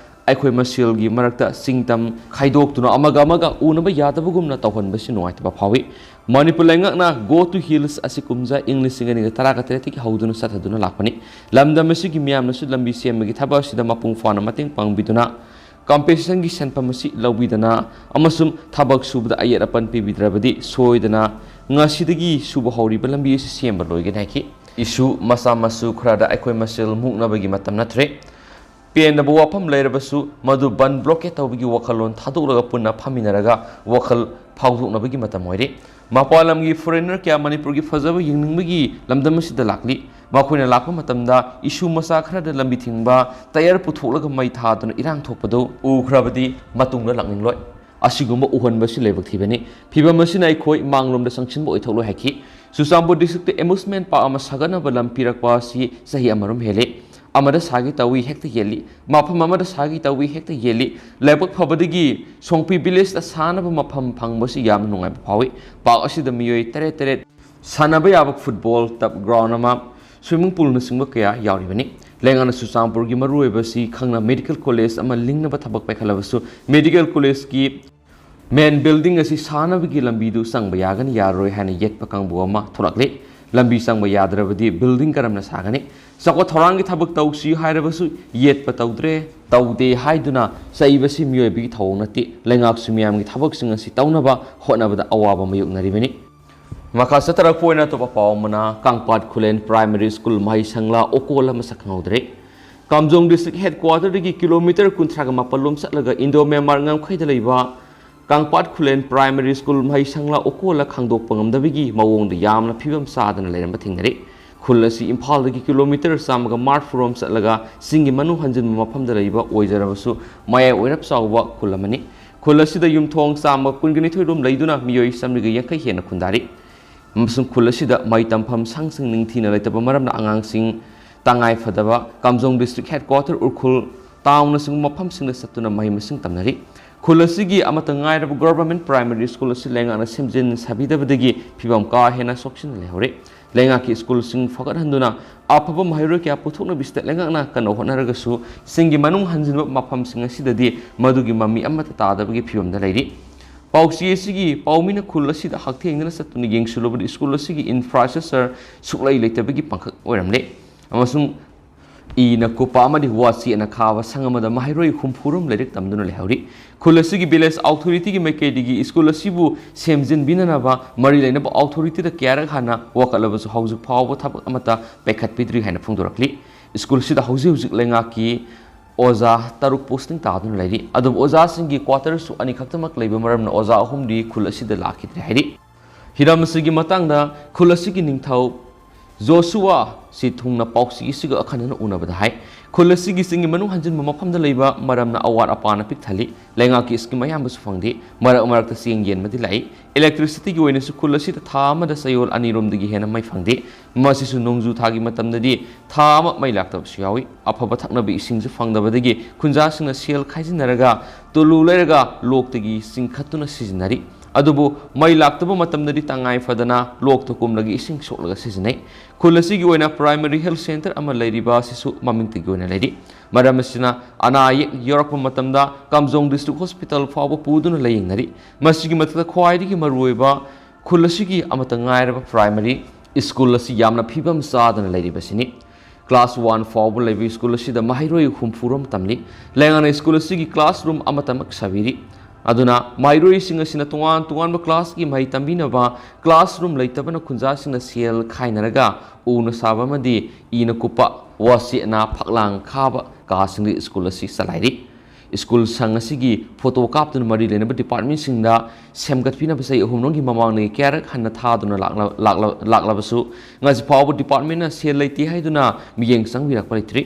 ꯑꯩꯈꯣꯏ ꯃꯁꯦꯜꯒꯤ ꯃꯔꯛꯇ ꯆꯤꯡ ꯇꯝ ꯈꯥꯏꯗꯣꯛꯇꯨꯅ ꯑꯃꯒ ꯑꯃꯒ ꯎꯅꯕ ꯌꯥꯗꯕꯒꯨꯝꯅ ꯇꯧꯍꯟꯕꯁꯤ ꯅꯨꯡꯉꯥꯏꯇꯕ ꯐꯥꯎꯏ꯫ ꯃꯅꯤꯄꯨꯔ ꯂꯩꯉꯥꯛꯅ Go to Hills ꯑꯁꯤ ꯀꯨꯝꯖꯥ ꯏꯪ ꯂꯤꯁꯤꯡ ꯑꯅꯤꯒ ꯇꯔꯥꯒ ꯇꯔꯦꯠꯇꯒꯤ ꯍꯧꯗꯨꯅ ꯆꯠꯊꯗꯨꯅ ꯂꯥꯛꯄꯅꯤ꯫ ꯂꯝꯗꯝ ꯑꯁꯤꯒꯤ ꯃꯤꯌꯥꯝꯅꯁꯨ ꯂꯝꯕꯤ ꯁꯦꯝꯕꯒꯤ ꯊꯕꯛ ꯑꯁꯤꯗ ꯃꯄꯨꯡ ꯐꯥꯅ ꯃꯇꯦꯡ ꯄꯥꯡꯕꯤꯗꯨꯅ, ꯀꯝꯄꯦꯟꯁꯦꯁꯟꯒꯤ ꯁꯦꯟꯐꯝ ꯑꯁꯤ ꯂꯧꯕꯤꯗꯅ ꯑꯃꯁꯨꯡ ꯊꯕꯛ ꯁꯨꯕꯗ ꯑꯌꯦꯠ ꯑꯄꯟ ꯄꯤꯕꯤꯗ꯭ꯔꯕꯗꯤ ꯁꯣꯏꯗꯅ ꯉꯁꯤꯗꯒꯤ ꯁꯨꯕ ꯍꯧꯔꯤꯕ ꯂꯝꯕꯤ ꯑꯁꯤ ꯁꯦꯝꯕ ꯂꯣꯏꯒꯅꯤ ꯍꯥꯏꯈꯤ꯫ ꯏꯁꯨ ꯃꯆꯥ ꯃꯁꯨ ꯈꯔꯗ ꯑꯩꯈꯣꯏ ꯃꯁꯦꯜ ꯃꯨꯛꯅꯕꯒꯤ ꯃꯇꯝ ꯅꯠꯇ꯭ꯔꯦ꯫ ꯄꯦꯟꯗꯕ ꯋꯥꯐꯝ ꯂꯩꯔꯕꯁꯨ ꯃꯗꯨ ꯕꯟ ꯕ꯭ꯂꯣꯀꯦꯠ ꯇꯧꯕꯒꯤ ꯋꯥꯈꯜꯂꯣꯟ ꯊꯥꯗꯣꯛꯂꯒ ꯄꯨꯟꯅ ꯐꯝꯃꯤꯟꯅꯔꯒ ꯋꯥꯈꯜ ꯐꯥꯎꯗꯣꯛꯅꯕꯒꯤ ꯃꯇꯝ ꯑꯣꯏꯔꯦ꯫ ꯃꯄꯥꯟ ꯂꯝꯒꯤ ꯐꯣꯔꯦꯟꯅꯔ ꯀꯌꯥ ꯃꯅꯤꯄꯨꯔꯒꯤ ꯐꯖꯕ ꯌꯦꯡꯅꯤꯡꯕꯒꯤ ꯂꯝꯗꯝ ꯑꯁꯤꯗ ꯂꯥꯛꯂꯤ꯫ ꯃꯈꯣꯏꯅ ꯂꯥꯛꯄ ꯃꯇꯝꯗ ꯏꯁꯨ ꯃꯆꯥ ꯈꯔꯗ ꯂꯝꯕꯤ ꯊꯤꯡꯕ, ꯇꯌꯔ ꯄꯨꯊꯣꯛꯂꯒ ꯃꯩ ꯊꯥꯗꯨꯅ ꯏꯔꯥꯡ ꯊꯣꯛꯄꯗꯨ ꯎꯈ꯭ꯔꯕꯗꯤ ꯃꯇꯨꯡꯗ ꯂꯥꯛꯅꯤꯡꯂꯣꯏ꯫ ꯑꯁꯤꯒꯨꯝꯕ ꯎꯍꯟꯕꯁꯤ ꯂꯥꯏꯕꯛ ꯊꯤꯕꯅꯤ꯫ ꯐꯤꯚꯝ ꯑꯁꯤꯅ ꯑꯩꯈꯣꯏ ꯃꯥꯡꯂꯣꯝꯗ ꯆꯪꯁꯤꯟꯕ ꯑꯣꯏꯊꯣꯛꯂꯣꯏ ꯍꯥꯏꯈꯤ꯫ ꯆꯨꯔꯆꯥꯟꯄꯨꯔ ꯗꯤꯁꯇ꯭ꯔꯤꯛꯇ ꯑꯦꯃ꯭ꯌꯨꯁꯃꯦꯟ ꯄꯥꯔꯛ ꯑꯃ ꯁꯥꯒꯠꯅꯕ ꯂꯝ ꯄꯤꯔꯛꯄ ꯑꯁꯤ ꯆꯍꯤ ꯑꯃꯔꯣꯝ ꯍꯦꯜꯂꯦ꯫ ꯑꯃꯗ ꯁꯥꯒꯦ ꯇꯧꯏ, ꯍꯦꯛꯇ ꯌꯦꯠꯂꯤ꯫ ꯃꯐꯝ ꯑꯃꯗ ꯁꯥꯒꯦ ꯇꯧꯏ, ꯍꯦꯛꯇ ꯌꯦꯠꯂꯤ꯫ ꯂꯥꯏꯕꯛ ꯐꯕꯗꯒꯤ ꯁꯣꯡꯄꯤ ꯚꯤꯂꯦꯖꯇ ꯁꯥꯟꯅꯕ ꯃꯐꯝ ꯐꯪꯕꯁꯤ ꯌꯥꯝꯅ ꯅꯨꯡꯉꯥꯏꯕ ꯐꯥꯎꯏ꯫ ꯄꯥꯔꯛ ꯑꯁꯤꯗ ꯃꯤꯑꯣꯏ ꯇꯔꯦꯠ ꯇꯔꯦꯠ ꯁꯥꯟꯅꯕ ꯌꯥꯕ ꯐꯨꯠꯕꯣꯜ, ꯇꯞ ꯒ꯭ꯔꯥꯎꯟ ꯑꯃ, ꯁ꯭ꯋꯤꯃꯤꯡ ꯄꯨꯜꯅꯆꯤꯡꯕ ꯀꯌꯥ ꯌꯥꯎꯔꯤꯕꯅꯤ꯫ ꯂꯩꯉꯥꯛꯅ ꯆꯨꯔꯆꯥꯟꯄꯨꯔꯒꯤ ꯃꯔꯨꯑꯣꯏꯕ ꯑꯁꯤ ꯈꯪꯅ ꯃꯦꯗꯤꯀꯦꯜ ꯀꯣꯂꯦꯖ ꯑꯃ ꯂꯤꯡꯅꯕ ꯊꯕꯛ ꯄꯥꯏꯈꯠꯂꯕꯁꯨ ꯃꯦꯗꯤꯀꯦꯜ ꯀꯣꯂꯦꯖꯀꯤ ꯃꯦꯟ ꯕꯤꯜꯗꯤꯡ ꯑꯁꯤ ꯁꯥꯅꯕꯒꯤ ꯂꯝꯕꯤꯗꯨ ꯆꯪꯕ ꯌꯥꯒꯅꯤ ꯌꯥꯔꯣꯏ ꯍꯥꯏꯅ ꯌꯦꯠꯄ ꯀꯥꯡꯕꯨ ꯑꯃ ꯊꯣꯔꯛꯂꯤ꯫ ꯂꯝꯕꯤ ꯆꯪꯕ ꯌꯥꯗ꯭ꯔꯕꯗꯤ ꯕꯤꯜꯗꯤꯡ ꯀꯔꯝꯅ ꯁꯥꯒꯅꯤ? ꯆꯥꯎꯈꯠ ꯊꯧꯔꯥꯡꯒꯤ ꯊꯕꯛ ꯇꯧꯁꯤ ꯍꯥꯏꯔꯕꯁꯨ ꯌꯦꯠꯄ ꯇꯧꯗ꯭ꯔꯦ, ꯇꯧꯗꯦ ꯍꯥꯏꯗꯨꯅ ꯆꯩꯕꯁꯤ ꯃꯤꯑꯣꯏꯕꯒꯤ ꯊꯧꯑꯣꯡ ꯅꯠꯇꯦ꯫ ꯂꯩꯉꯥꯛꯁꯨ ꯃꯤꯌꯥꯝꯒꯤ ꯊꯕꯛꯁꯤꯡ ꯑꯁꯤ ꯇꯧꯅꯕ ꯍꯣꯠꯅꯕꯗ ꯑꯋꯥꯕ ꯃꯥꯌꯣꯛꯅꯔꯤꯕꯅꯤ꯫ ꯃꯈꯥ ꯆꯠꯊꯔꯛꯄ ꯑꯣꯏꯅ ꯑꯇꯣꯞꯄ ꯄꯥꯎ ꯑꯃꯅ, ꯀꯪꯄꯥꯠ ꯈꯨꯂꯦꯟ ꯄ꯭ꯔꯥꯏꯃꯔꯤ ꯁ꯭ꯀꯨꯜ ꯃꯍꯩ ꯁꯪꯂ ꯑꯣꯀꯣꯜ ꯑꯃ ꯁꯛꯈꯪꯍꯧꯗ꯭ꯔꯦ꯫ ꯀꯥꯝꯖꯣꯡ ꯗꯤꯁꯇ꯭ꯔꯤꯛ ꯍꯦꯗꯀ꯭ꯋꯥꯇꯔꯗꯒꯤ ꯀꯤꯂꯣꯃꯤꯇꯔ ꯀꯨꯟꯊ꯭ꯔꯥꯒ ꯃꯥꯄꯜ ꯂꯣꯝ ꯆꯠꯂꯒ ꯏꯟꯗꯣ ꯃ꯭ꯌꯥꯟꯃꯥꯔ ꯉꯝꯈꯩꯗ ꯂꯩꯕ ꯀꯪꯄꯥꯠ ꯈꯨꯂꯦꯟ ꯄ꯭ꯔꯥꯏꯃꯔꯤ ꯁ꯭ꯀꯨꯜ ꯃꯍꯩꯁꯪꯂ ꯑꯣꯀꯣꯜꯂ ꯈꯪꯗꯣꯛꯄ ꯉꯝꯗꯕꯒꯤ ꯃꯑꯣꯡꯗ ꯌꯥꯝꯅ ꯐꯤꯕꯝ ꯆꯥꯗꯅ ꯂꯩꯔꯝꯕ ꯊꯦꯡꯅꯔꯤ꯫ ꯈꯨꯜ ꯑꯁꯤ ꯏꯝꯐꯥꯜꯗꯒꯤ ꯀꯤꯂꯣꯃꯤꯇꯔ ꯆꯥꯝꯃꯒ ꯃꯥꯔꯐꯨꯔꯣꯝ ꯆꯠꯂꯒ ꯆꯤꯡꯒꯤ ꯃꯅꯨꯡ ꯍꯟꯖꯤꯟꯕ ꯃꯐꯝꯗ ꯂꯩꯕ ꯑꯣꯏꯖꯔꯕꯁꯨ, ꯃꯌꯥꯏ ꯑꯣꯏꯔꯞ ꯆꯥꯎꯕ ꯈꯨꯜ ꯑꯃꯅꯤ꯫ ꯈꯨꯜ ꯑꯁꯤꯗ ꯌꯨꯝꯊꯣꯡ ꯆꯥꯝꯃ ꯀꯨꯟꯒ ꯅꯤꯊꯣꯏ ꯔꯣꯝ ꯂꯩꯗꯨꯅ ꯃꯤꯑꯣꯏ ꯆꯥꯃꯔꯤꯒ ꯌꯥꯡꯈꯩ ꯍꯦꯟꯅ ꯈꯨꯟꯗꯥꯔꯤ꯫ ꯑꯃꯁꯨꯡ ꯈꯨꯜ ꯑꯁꯤꯗ ꯃꯍꯩ ꯇꯝꯐꯝ ꯁꯪꯁꯤꯡ ꯅꯤꯡꯊꯤꯅ ꯂꯩꯇꯕ ꯃꯔꯝꯅ ꯑꯉꯥꯡꯁꯤꯡ ꯇꯉꯥꯏ ꯐꯗꯕ ꯀꯥꯝꯖꯣꯡ ꯗꯤꯁꯇ꯭ꯔꯤꯛ ꯍꯦꯗꯀ꯭ꯋꯥꯇꯔ ꯎꯈ꯭ꯔꯨꯜ ꯇꯥꯎꯟꯅꯆꯤꯡꯕ ꯃꯐꯝꯁꯤꯡꯗ ꯆꯠꯇꯨꯅ ꯃꯍꯩ ꯃꯁꯤꯡ ꯇꯝꯅꯔꯤ꯫ ꯈꯨꯜ ꯑꯁꯤꯒꯤ ꯑꯃꯠꯇ ꯉꯥꯏꯔꯕ ꯒꯣꯚꯔꯟꯃꯦꯟꯠ ꯄ꯭ꯔꯥꯏꯃꯔꯤ ꯁ꯭ꯀꯨꯜ ꯑꯁꯤ ꯂꯩꯉꯥꯛꯅ ꯁꯦꯝꯖꯤꯟ ꯁꯥꯕꯤꯗꯕꯗꯒꯤ ꯐꯤꯕꯝ ꯀꯥ ꯍꯦꯟꯅ ꯁꯣꯛꯆꯤꯟꯅ ꯂꯩꯍꯧꯔꯦ꯫ ꯂꯩꯉꯥꯛꯀꯤ ꯁ꯭ꯀꯨꯜꯁꯤꯡ ꯐꯒꯠꯍꯟꯗꯨꯅ ꯑꯐꯕ ꯃꯍꯩꯔꯣꯏ ꯀꯌꯥ ꯄꯨꯊꯣꯛꯅꯕꯁꯤꯗ ꯂꯩꯉꯥꯛꯅ ꯀꯟꯅ ꯍꯣꯠꯅꯔꯒꯁꯨ, ꯆꯤꯡꯒꯤ ꯃꯅꯨꯡ ꯍꯟꯖꯤꯟꯕ ꯃꯐꯝꯁꯤꯡ ꯑꯁꯤꯗꯗꯤ ꯃꯗꯨꯒꯤ ꯃꯃꯤ ꯑꯃꯠꯇ ꯇꯥꯗꯕꯒꯤ ꯐꯤꯕꯝꯗ ꯂꯩꯔꯤ꯫ ꯄꯥꯎꯆꯦ ꯑꯁꯤꯒꯤ ꯄꯥꯎꯃꯤꯅ ꯈꯨꯜ ꯑꯁꯤꯗ ꯍꯛꯊꯦꯡꯅꯅ ꯆꯠꯇꯨꯅ ꯌꯦꯡꯁꯤꯜꯂꯨꯕꯗ ꯁ꯭ꯀꯨꯜ ꯑꯁꯤꯒꯤ ꯏꯟꯐ꯭ꯔꯥꯁ꯭ꯇ꯭ꯔꯛꯆꯔ ꯁꯨꯛꯂꯩ ꯂꯩꯇꯕꯒꯤ ꯄꯥꯡꯈꯛ ꯑꯣꯏꯔꯝꯂꯦ꯫ ꯑꯃꯁꯨꯡ ꯏꯅ ꯀꯨꯞꯄ ꯑꯃꯗꯤ ꯋꯥꯆꯦꯠꯅ ꯈꯥꯕ ꯁꯪ ꯑꯃꯗ ꯃꯍꯩꯔꯣꯏ ꯍꯨꯝꯐꯨ ꯔꯣꯝ ꯂꯥꯏꯔꯤꯛ ꯇꯝꯗꯨꯅ ꯂꯩꯍꯧꯔꯤ꯫ ꯈꯨꯜ ꯑꯁꯤꯒꯤ ꯚꯤꯂꯦꯖ ꯑꯣꯊꯣꯔꯤꯇꯤꯒꯤ ꯃꯥꯏꯀꯩꯗꯒꯤ ꯁ꯭ꯀꯨꯜ ꯑꯁꯤꯕꯨ ꯁꯦꯝꯖꯤꯟꯕꯤꯅꯅꯕ ꯃꯔꯤ ꯂꯩꯅꯕ ꯑꯣꯊꯣꯔꯤꯇꯤꯗ ꯀꯌꯥꯔꯛ ꯍꯥꯟꯅ ꯋꯥꯀꯠꯂꯕꯁꯨ ꯍꯧꯖꯤꯛ ꯐꯥꯎꯕ ꯊꯕꯛ ꯑꯃꯠꯇ ꯄꯥꯏꯈꯠꯄꯤꯗ꯭ꯔꯤ ꯍꯥꯏꯅ ꯐꯣꯡꯗꯣꯔꯛꯂꯤ꯫ ꯁ꯭ꯀꯨꯜ ꯑꯁꯤꯗ ꯍꯧꯖꯤꯛ ꯍꯧꯖꯤꯛ ꯂꯩꯉꯥꯛꯀꯤ ꯑꯣꯖꯥ ꯇꯔꯨꯛ ꯄꯣꯁꯇꯤꯡ ꯇꯥꯗꯨꯅ ꯂꯩꯔꯤ꯫ ꯑꯗꯨꯕꯨ ꯑꯣꯖꯥꯁꯤꯡꯒꯤ ꯀ꯭ꯋꯥꯇꯔꯁꯨ ꯑꯅꯤꯈꯛꯇꯃꯛ ꯂꯩꯕ ꯃꯔꯝꯅ ꯑꯣꯖꯥ ꯑꯍꯨꯝꯗꯤ ꯈꯨꯜ ꯑꯁꯤꯗ ꯂꯥꯛꯈꯤꯗ꯭ꯔꯦ ꯍꯥꯏꯔꯤ꯫ ꯍꯤꯔꯝ ꯑꯁꯤꯒꯤ ꯃꯇꯥꯡꯗ ꯈꯨꯜ ꯑꯁꯤꯒꯤ ꯅꯤꯡꯊꯧ ꯖꯣꯁꯨꯋꯥ ꯁꯤꯊꯨꯡꯅ ꯄꯥꯎꯆꯦ ꯑꯁꯤꯒ ꯑꯈꯟꯅꯅ ꯎꯅꯕꯗ ꯍꯥꯏ, ꯈꯨꯜ ꯑꯁꯤꯒꯤ ꯆꯤꯡꯒꯤ ꯃꯅꯨꯡ ꯍꯟꯖꯤꯟꯕ ꯃꯐꯝꯗ ꯂꯩꯕ ꯃꯔꯝꯅ ꯑꯋꯥꯠ ꯑꯄꯥꯅ ꯄꯤꯛ ꯊꯜꯂꯤ꯫ ꯂꯩꯉꯥꯛꯀꯤ ꯁ꯭ꯀꯤꯝ ꯑꯌꯥꯝꯕꯁꯨ ꯐꯪꯗꯦ꯫ ꯃꯔꯛ ꯃꯔꯛꯇ ꯆꯦꯡ ꯌꯦꯟꯕꯗꯤ ꯂꯥꯛꯏ꯫ ꯏꯂꯦꯛꯇ꯭ꯔꯤꯁꯤꯇꯤꯒꯤ ꯑꯣꯏꯅꯁꯨ ꯈꯨꯜ ꯑꯁꯤꯗ ꯊꯥ ꯑꯃꯗ ꯆꯌꯣꯜ ꯑꯅꯤꯔꯣꯝꯗꯒꯤ ꯍꯦꯟꯅ ꯃꯩ ꯐꯪꯗꯦ꯫ ꯃꯁꯤꯁꯨ ꯅꯣꯡꯖꯨ ꯊꯥꯒꯤ ꯃꯇꯝꯗꯗꯤ ꯊꯥ ꯑꯃ ꯃꯩ ꯂꯥꯛꯇꯕꯁꯨ ꯌꯥꯎꯏ꯫ ꯑꯐꯕ ꯊꯛꯅꯕ ꯏꯁꯤꯡꯁꯨ ꯐꯪꯗꯕꯗꯒꯤ ꯈꯨꯟꯖꯥꯁꯤꯡꯅ ꯁꯦꯜ ꯈꯥꯏꯖꯤꯟꯅꯔꯒ ꯇꯨꯂꯨ ꯂꯩꯔꯒ ꯂꯣꯛꯇꯒꯤ ꯆꯤꯡꯈꯠꯇꯨꯅ ꯁꯤꯖꯤꯟꯅꯔꯤ꯫ ꯑꯗꯨꯕꯨ ꯃꯩ ꯂꯥꯛꯇꯕ ꯃꯇꯝꯗꯗꯤ ꯇꯉꯥꯏ ꯐꯗꯅ ꯂꯣꯛꯇ ꯀꯨꯝꯂꯒ ꯏꯁꯤꯡ ꯁꯣꯛꯂꯒ ꯁꯤꯖꯤꯟꯅꯩ꯫ ꯈꯨꯜ ꯑꯁꯤꯒꯤ ꯑꯣꯏꯅ ꯄ꯭ꯔꯥꯏꯃꯔꯤ ꯍꯦꯜꯊ ꯁꯦꯟꯇꯔ ꯑꯃ ꯂꯩꯔꯤꯕ ꯑꯁꯤꯁꯨ ꯃꯃꯤꯡꯇꯒꯤ ꯑꯣꯏꯅ ꯂꯩꯔꯤ꯫ ꯃꯔꯝ ꯑꯁꯤꯅ ꯑꯅꯥ ꯑꯌꯦꯛ ꯌꯥꯎꯔꯛꯄ ꯃꯇꯝꯗ ꯀꯥꯝꯖꯣꯡ ꯗꯤꯁꯇ꯭ꯔꯤꯛ ꯍꯣꯁꯄꯤꯇꯥꯜ ꯐꯥꯎꯕ ꯄꯨꯗꯨꯅ ꯂꯥꯌꯦꯡꯅꯔꯤ꯫ ꯃꯁꯤꯒꯤ ꯃꯊꯛꯇ ꯈ꯭ꯋꯥꯏꯗꯒꯤ ꯃꯔꯨꯑꯣꯏꯕ ꯈꯨꯜ ꯑꯁꯤꯒꯤ ꯑꯃꯠꯇ ꯉꯥꯏꯔꯕ ꯄ꯭ꯔꯥꯏꯃꯔꯤ ꯁ꯭ꯀꯨꯜ ꯑꯁꯤ ꯌꯥꯝꯅ ꯐꯤꯕꯝ ꯆꯥꯗꯅ ꯂꯩꯔꯤꯕꯁꯤꯅꯤ꯫ ꯀ꯭ꯂꯥꯁ ꯋꯥꯟ ꯐꯥꯎꯕ ꯂꯩꯕ ꯁ꯭ꯀꯨꯜ ꯑꯁꯤꯗ ꯃꯍꯩꯔꯣꯏ ꯍꯨꯝꯐꯨ ꯔꯣꯝ ꯇꯝꯂꯤ꯫ ꯂꯩꯉꯥꯛꯅ ꯁ꯭ꯀꯨꯜ ꯑꯁꯤꯒꯤ ꯀ꯭ꯂꯥꯁꯔꯨꯝ ꯑꯃꯠꯇꯃꯛ ꯁꯥꯕꯤꯔꯤ꯫ ꯑꯗꯨꯅ ꯃꯍꯩꯔꯣꯏꯁꯤꯡ ꯑꯁꯤꯅ ꯇꯣꯉꯥꯟ ꯇꯣꯉꯥꯟꯕ ꯀ꯭ꯂꯥꯁꯀꯤ ꯃꯍꯩ ꯇꯝꯕꯤꯅꯕ ꯀ꯭ꯂꯥꯁꯔꯨꯝ ꯂꯩꯇꯕꯅ ꯈꯨꯟꯖꯥꯁꯤꯡꯅ ꯁꯦꯜ ꯈꯥꯏꯅꯔꯒ ꯎꯅ ꯁꯥꯕ ꯑꯃꯗꯤ ꯏꯅ ꯀꯨꯞꯄ ꯋꯥꯆꯦꯠꯅ ꯐꯛꯂꯥꯡ ꯈꯥꯕ ꯀꯥꯁꯤꯡꯗ ꯁ꯭ꯀꯨꯜ ꯑꯁꯤ ꯆꯂꯥꯏꯔꯤ꯫ ꯁ꯭ꯀꯨꯜ ꯁꯪ ꯑꯁꯤꯒꯤ ꯐꯣꯇꯣ ꯀꯥꯞꯇꯨꯅ ꯃꯔꯤ ꯂꯩꯅꯕ ꯗꯤꯄꯥꯔꯠꯃꯦꯟꯁꯤꯡꯗ ꯁꯦꯝꯒꯠꯄꯤꯅꯕ ꯆꯍꯤ ꯑꯍꯨꯝꯔꯣꯝꯒꯤ ꯃꯃꯥꯡꯗꯒꯤ ꯀꯌꯥꯔꯛ ꯍꯟꯅ ꯊꯥꯗꯨꯅ ꯂꯥꯛꯂ-, ꯂꯥꯛꯂ-, ꯂꯥꯛꯂꯕꯁꯨ, ꯉꯁꯤ ꯐꯥꯎꯕ ꯗꯤꯄꯥꯔꯠꯃꯦꯟꯅ ꯁꯦꯜ ꯂꯩꯇꯦ ꯍꯥꯏꯗꯨꯅ ꯃꯤꯠꯌꯦꯡ ꯆꯪꯕꯤꯔꯛꯄ ꯂꯩꯇ꯭ꯔꯤ꯫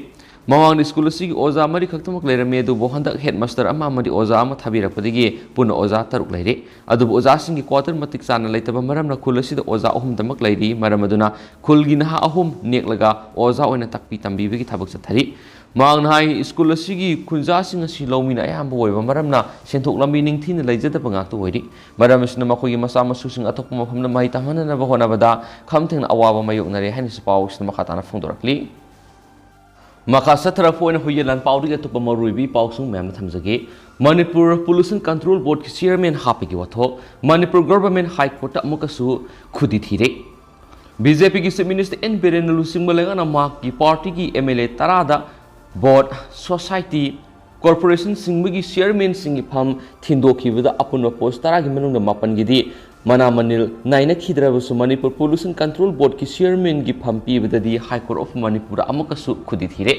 ꯃꯃꯥꯡꯗ ꯁ꯭ꯀꯨꯜ ꯑꯁꯤꯒꯤ ꯑꯣꯖꯥ ꯃꯔꯤ ꯈꯛꯇꯃꯛ ꯂꯩꯔꯝꯃꯤ, ꯑꯗꯨꯕꯨ ꯍꯟꯗꯛ ꯍꯦꯗꯃꯥꯁꯇꯔ ꯑꯃ ꯑꯃꯗꯤ ꯑꯣꯖꯥ ꯑꯃ ꯊꯥꯕꯤꯔꯛꯄꯗꯒꯤ ꯄꯨꯟꯅ ꯑꯣꯖꯥ ꯇꯔꯨꯛ ꯂꯩꯔꯦ꯫ ꯑꯗꯨꯕꯨ ꯑꯣꯖꯥꯁꯤꯡꯒꯤ ꯀ꯭ꯋꯥꯇꯔ ꯃꯇꯤꯛ ꯆꯥꯅ ꯂꯩꯇꯕ ꯃꯔꯝꯅ ꯈꯨꯜ ꯑꯁꯤꯗ ꯑꯣꯖꯥ ꯑꯍꯨꯝꯗꯃꯛ ꯂꯩꯔꯤ꯫ ꯃꯔꯝ ꯑꯗꯨꯅ ꯈꯨꯜꯒꯤ ꯅꯍꯥ ꯑꯍꯨꯝ ꯅꯦꯛꯂꯒ ꯑꯣꯖꯥ ꯑꯣꯏꯅ ꯇꯥꯛꯄꯤ ꯇꯝꯕꯤꯕꯒꯤ ꯊꯕꯛ ꯆꯠꯊꯔꯤ꯫ ꯃꯍꯥꯛꯅ ꯍꯥꯏ, ꯁ꯭ꯀꯨꯜ ꯑꯁꯤꯒꯤ ꯈꯨꯟꯖꯥꯁꯤꯡ ꯑꯁꯤ ꯂꯧꯃꯤꯅ ꯑꯌꯥꯝꯕ ꯑꯣꯏꯕ ꯃꯔꯝꯅ ꯁꯦꯟꯊꯣꯛ ꯂꯝꯕꯤ ꯅꯤꯡꯊꯤꯅ ꯂꯩꯖꯗꯕ ꯉꯥꯛꯇ ꯑꯣꯏꯔꯤ꯫ ꯃꯔꯝ ꯑꯁꯤꯅ ꯃꯈꯣꯏꯒꯤ ꯃꯆꯥ ꯃꯁꯨꯁꯤꯡ ꯑꯇꯣꯞꯄ ꯃꯐꯝꯗ ꯃꯍꯩ ꯇꯝꯍꯟꯅꯅꯕ ꯍꯣꯠꯅꯕꯗ ꯈꯝ ꯊꯦꯡꯅ ꯑꯋꯥꯕ ꯃꯥꯌꯣꯛꯅꯔꯦ ꯍꯥꯏꯅꯁꯨ ꯄꯥꯎ ꯑꯁꯤꯅ ꯃꯈꯥ ꯇꯥꯅ ꯐꯣꯡꯗꯣꯔꯛꯂꯤ꯫ ꯃꯈꯥ ꯆꯠꯊꯔꯛꯄ ꯑꯣꯏꯅ ꯍꯨꯏꯌꯦꯟ ꯂꯥꯟꯄꯥꯎꯗꯒꯤ ꯑꯇꯣꯞꯄ ꯃꯔꯨꯑꯣꯏꯕ ꯏ ꯄꯥꯎꯁꯤꯡ ꯃꯌꯥꯝꯅ ꯊꯝꯖꯒꯦ꯫ ꯃꯅꯤꯄꯨꯔ ꯄꯣꯂꯨꯁꯟ ꯀꯟꯇ꯭ꯔꯣꯜ ꯕꯣꯔꯗꯀꯤ ꯆꯤꯌꯔꯃꯦꯟ ꯍꯥꯞꯄꯒꯤ ꯋꯥꯊꯣꯛ, ꯃꯅꯤꯄꯨꯔ ꯒꯚꯔꯟꯃꯦꯟ ꯍꯥꯏ ꯀꯣꯔꯠꯇ ꯑꯃꯨꯛꯀꯁꯨ ꯈꯨꯗꯤ ꯊꯤꯔꯦ꯫ ꯕꯤ ꯖꯦ ꯄꯤꯒꯤ ꯆꯤꯐ ꯃꯤꯅꯤꯁꯇꯔ ꯑꯦꯟ ꯕꯤꯔꯦꯟꯅ ꯂꯨꯆꯤꯡꯕ ꯂꯩꯉꯥꯛꯅ ꯃꯍꯥꯛꯀꯤ ꯄꯥꯔꯇꯤꯒꯤ ꯑꯦꯝ ꯑꯦꯜ ꯑꯦ ꯇꯔꯥꯗ ꯕꯣꯔꯗ, ꯁꯣꯁꯥꯏꯇꯤ, ꯀꯣꯔꯄꯣꯔꯦꯁꯟꯁꯤꯡꯕꯒꯤ ꯆꯤꯌꯔꯃꯦꯟꯁꯤꯡꯒꯤ ꯐꯝ ꯊꯤꯟꯗꯣꯛꯈꯤꯕꯗ ꯑꯄꯨꯟꯕ ꯄꯣꯁ ꯇꯔꯥꯒꯤ ꯃꯅꯨꯡꯗ ꯃꯥꯄꯟꯒꯤꯗꯤ ꯃꯅꯥ ꯃꯅꯤꯜ ꯅꯥꯏꯅꯈꯤꯗ꯭ꯔꯕꯁꯨ ꯃꯅꯤꯄꯨꯔ ꯄꯣꯂꯨꯁꯟ ꯀꯟꯇ꯭ꯔꯣꯜ ꯕꯣꯔꯗꯀꯤ ꯆꯤꯌꯔꯃꯦꯟꯒꯤ ꯐꯝ ꯄꯤꯕꯗꯗꯤ ꯍꯥꯏ ꯀꯣꯔꯠ ꯑꯣꯐ ꯃꯅꯤꯄꯨꯔꯗ ꯑꯃꯨꯛꯀꯁꯨ ꯈꯨꯗꯤ ꯊꯤꯔꯦ꯫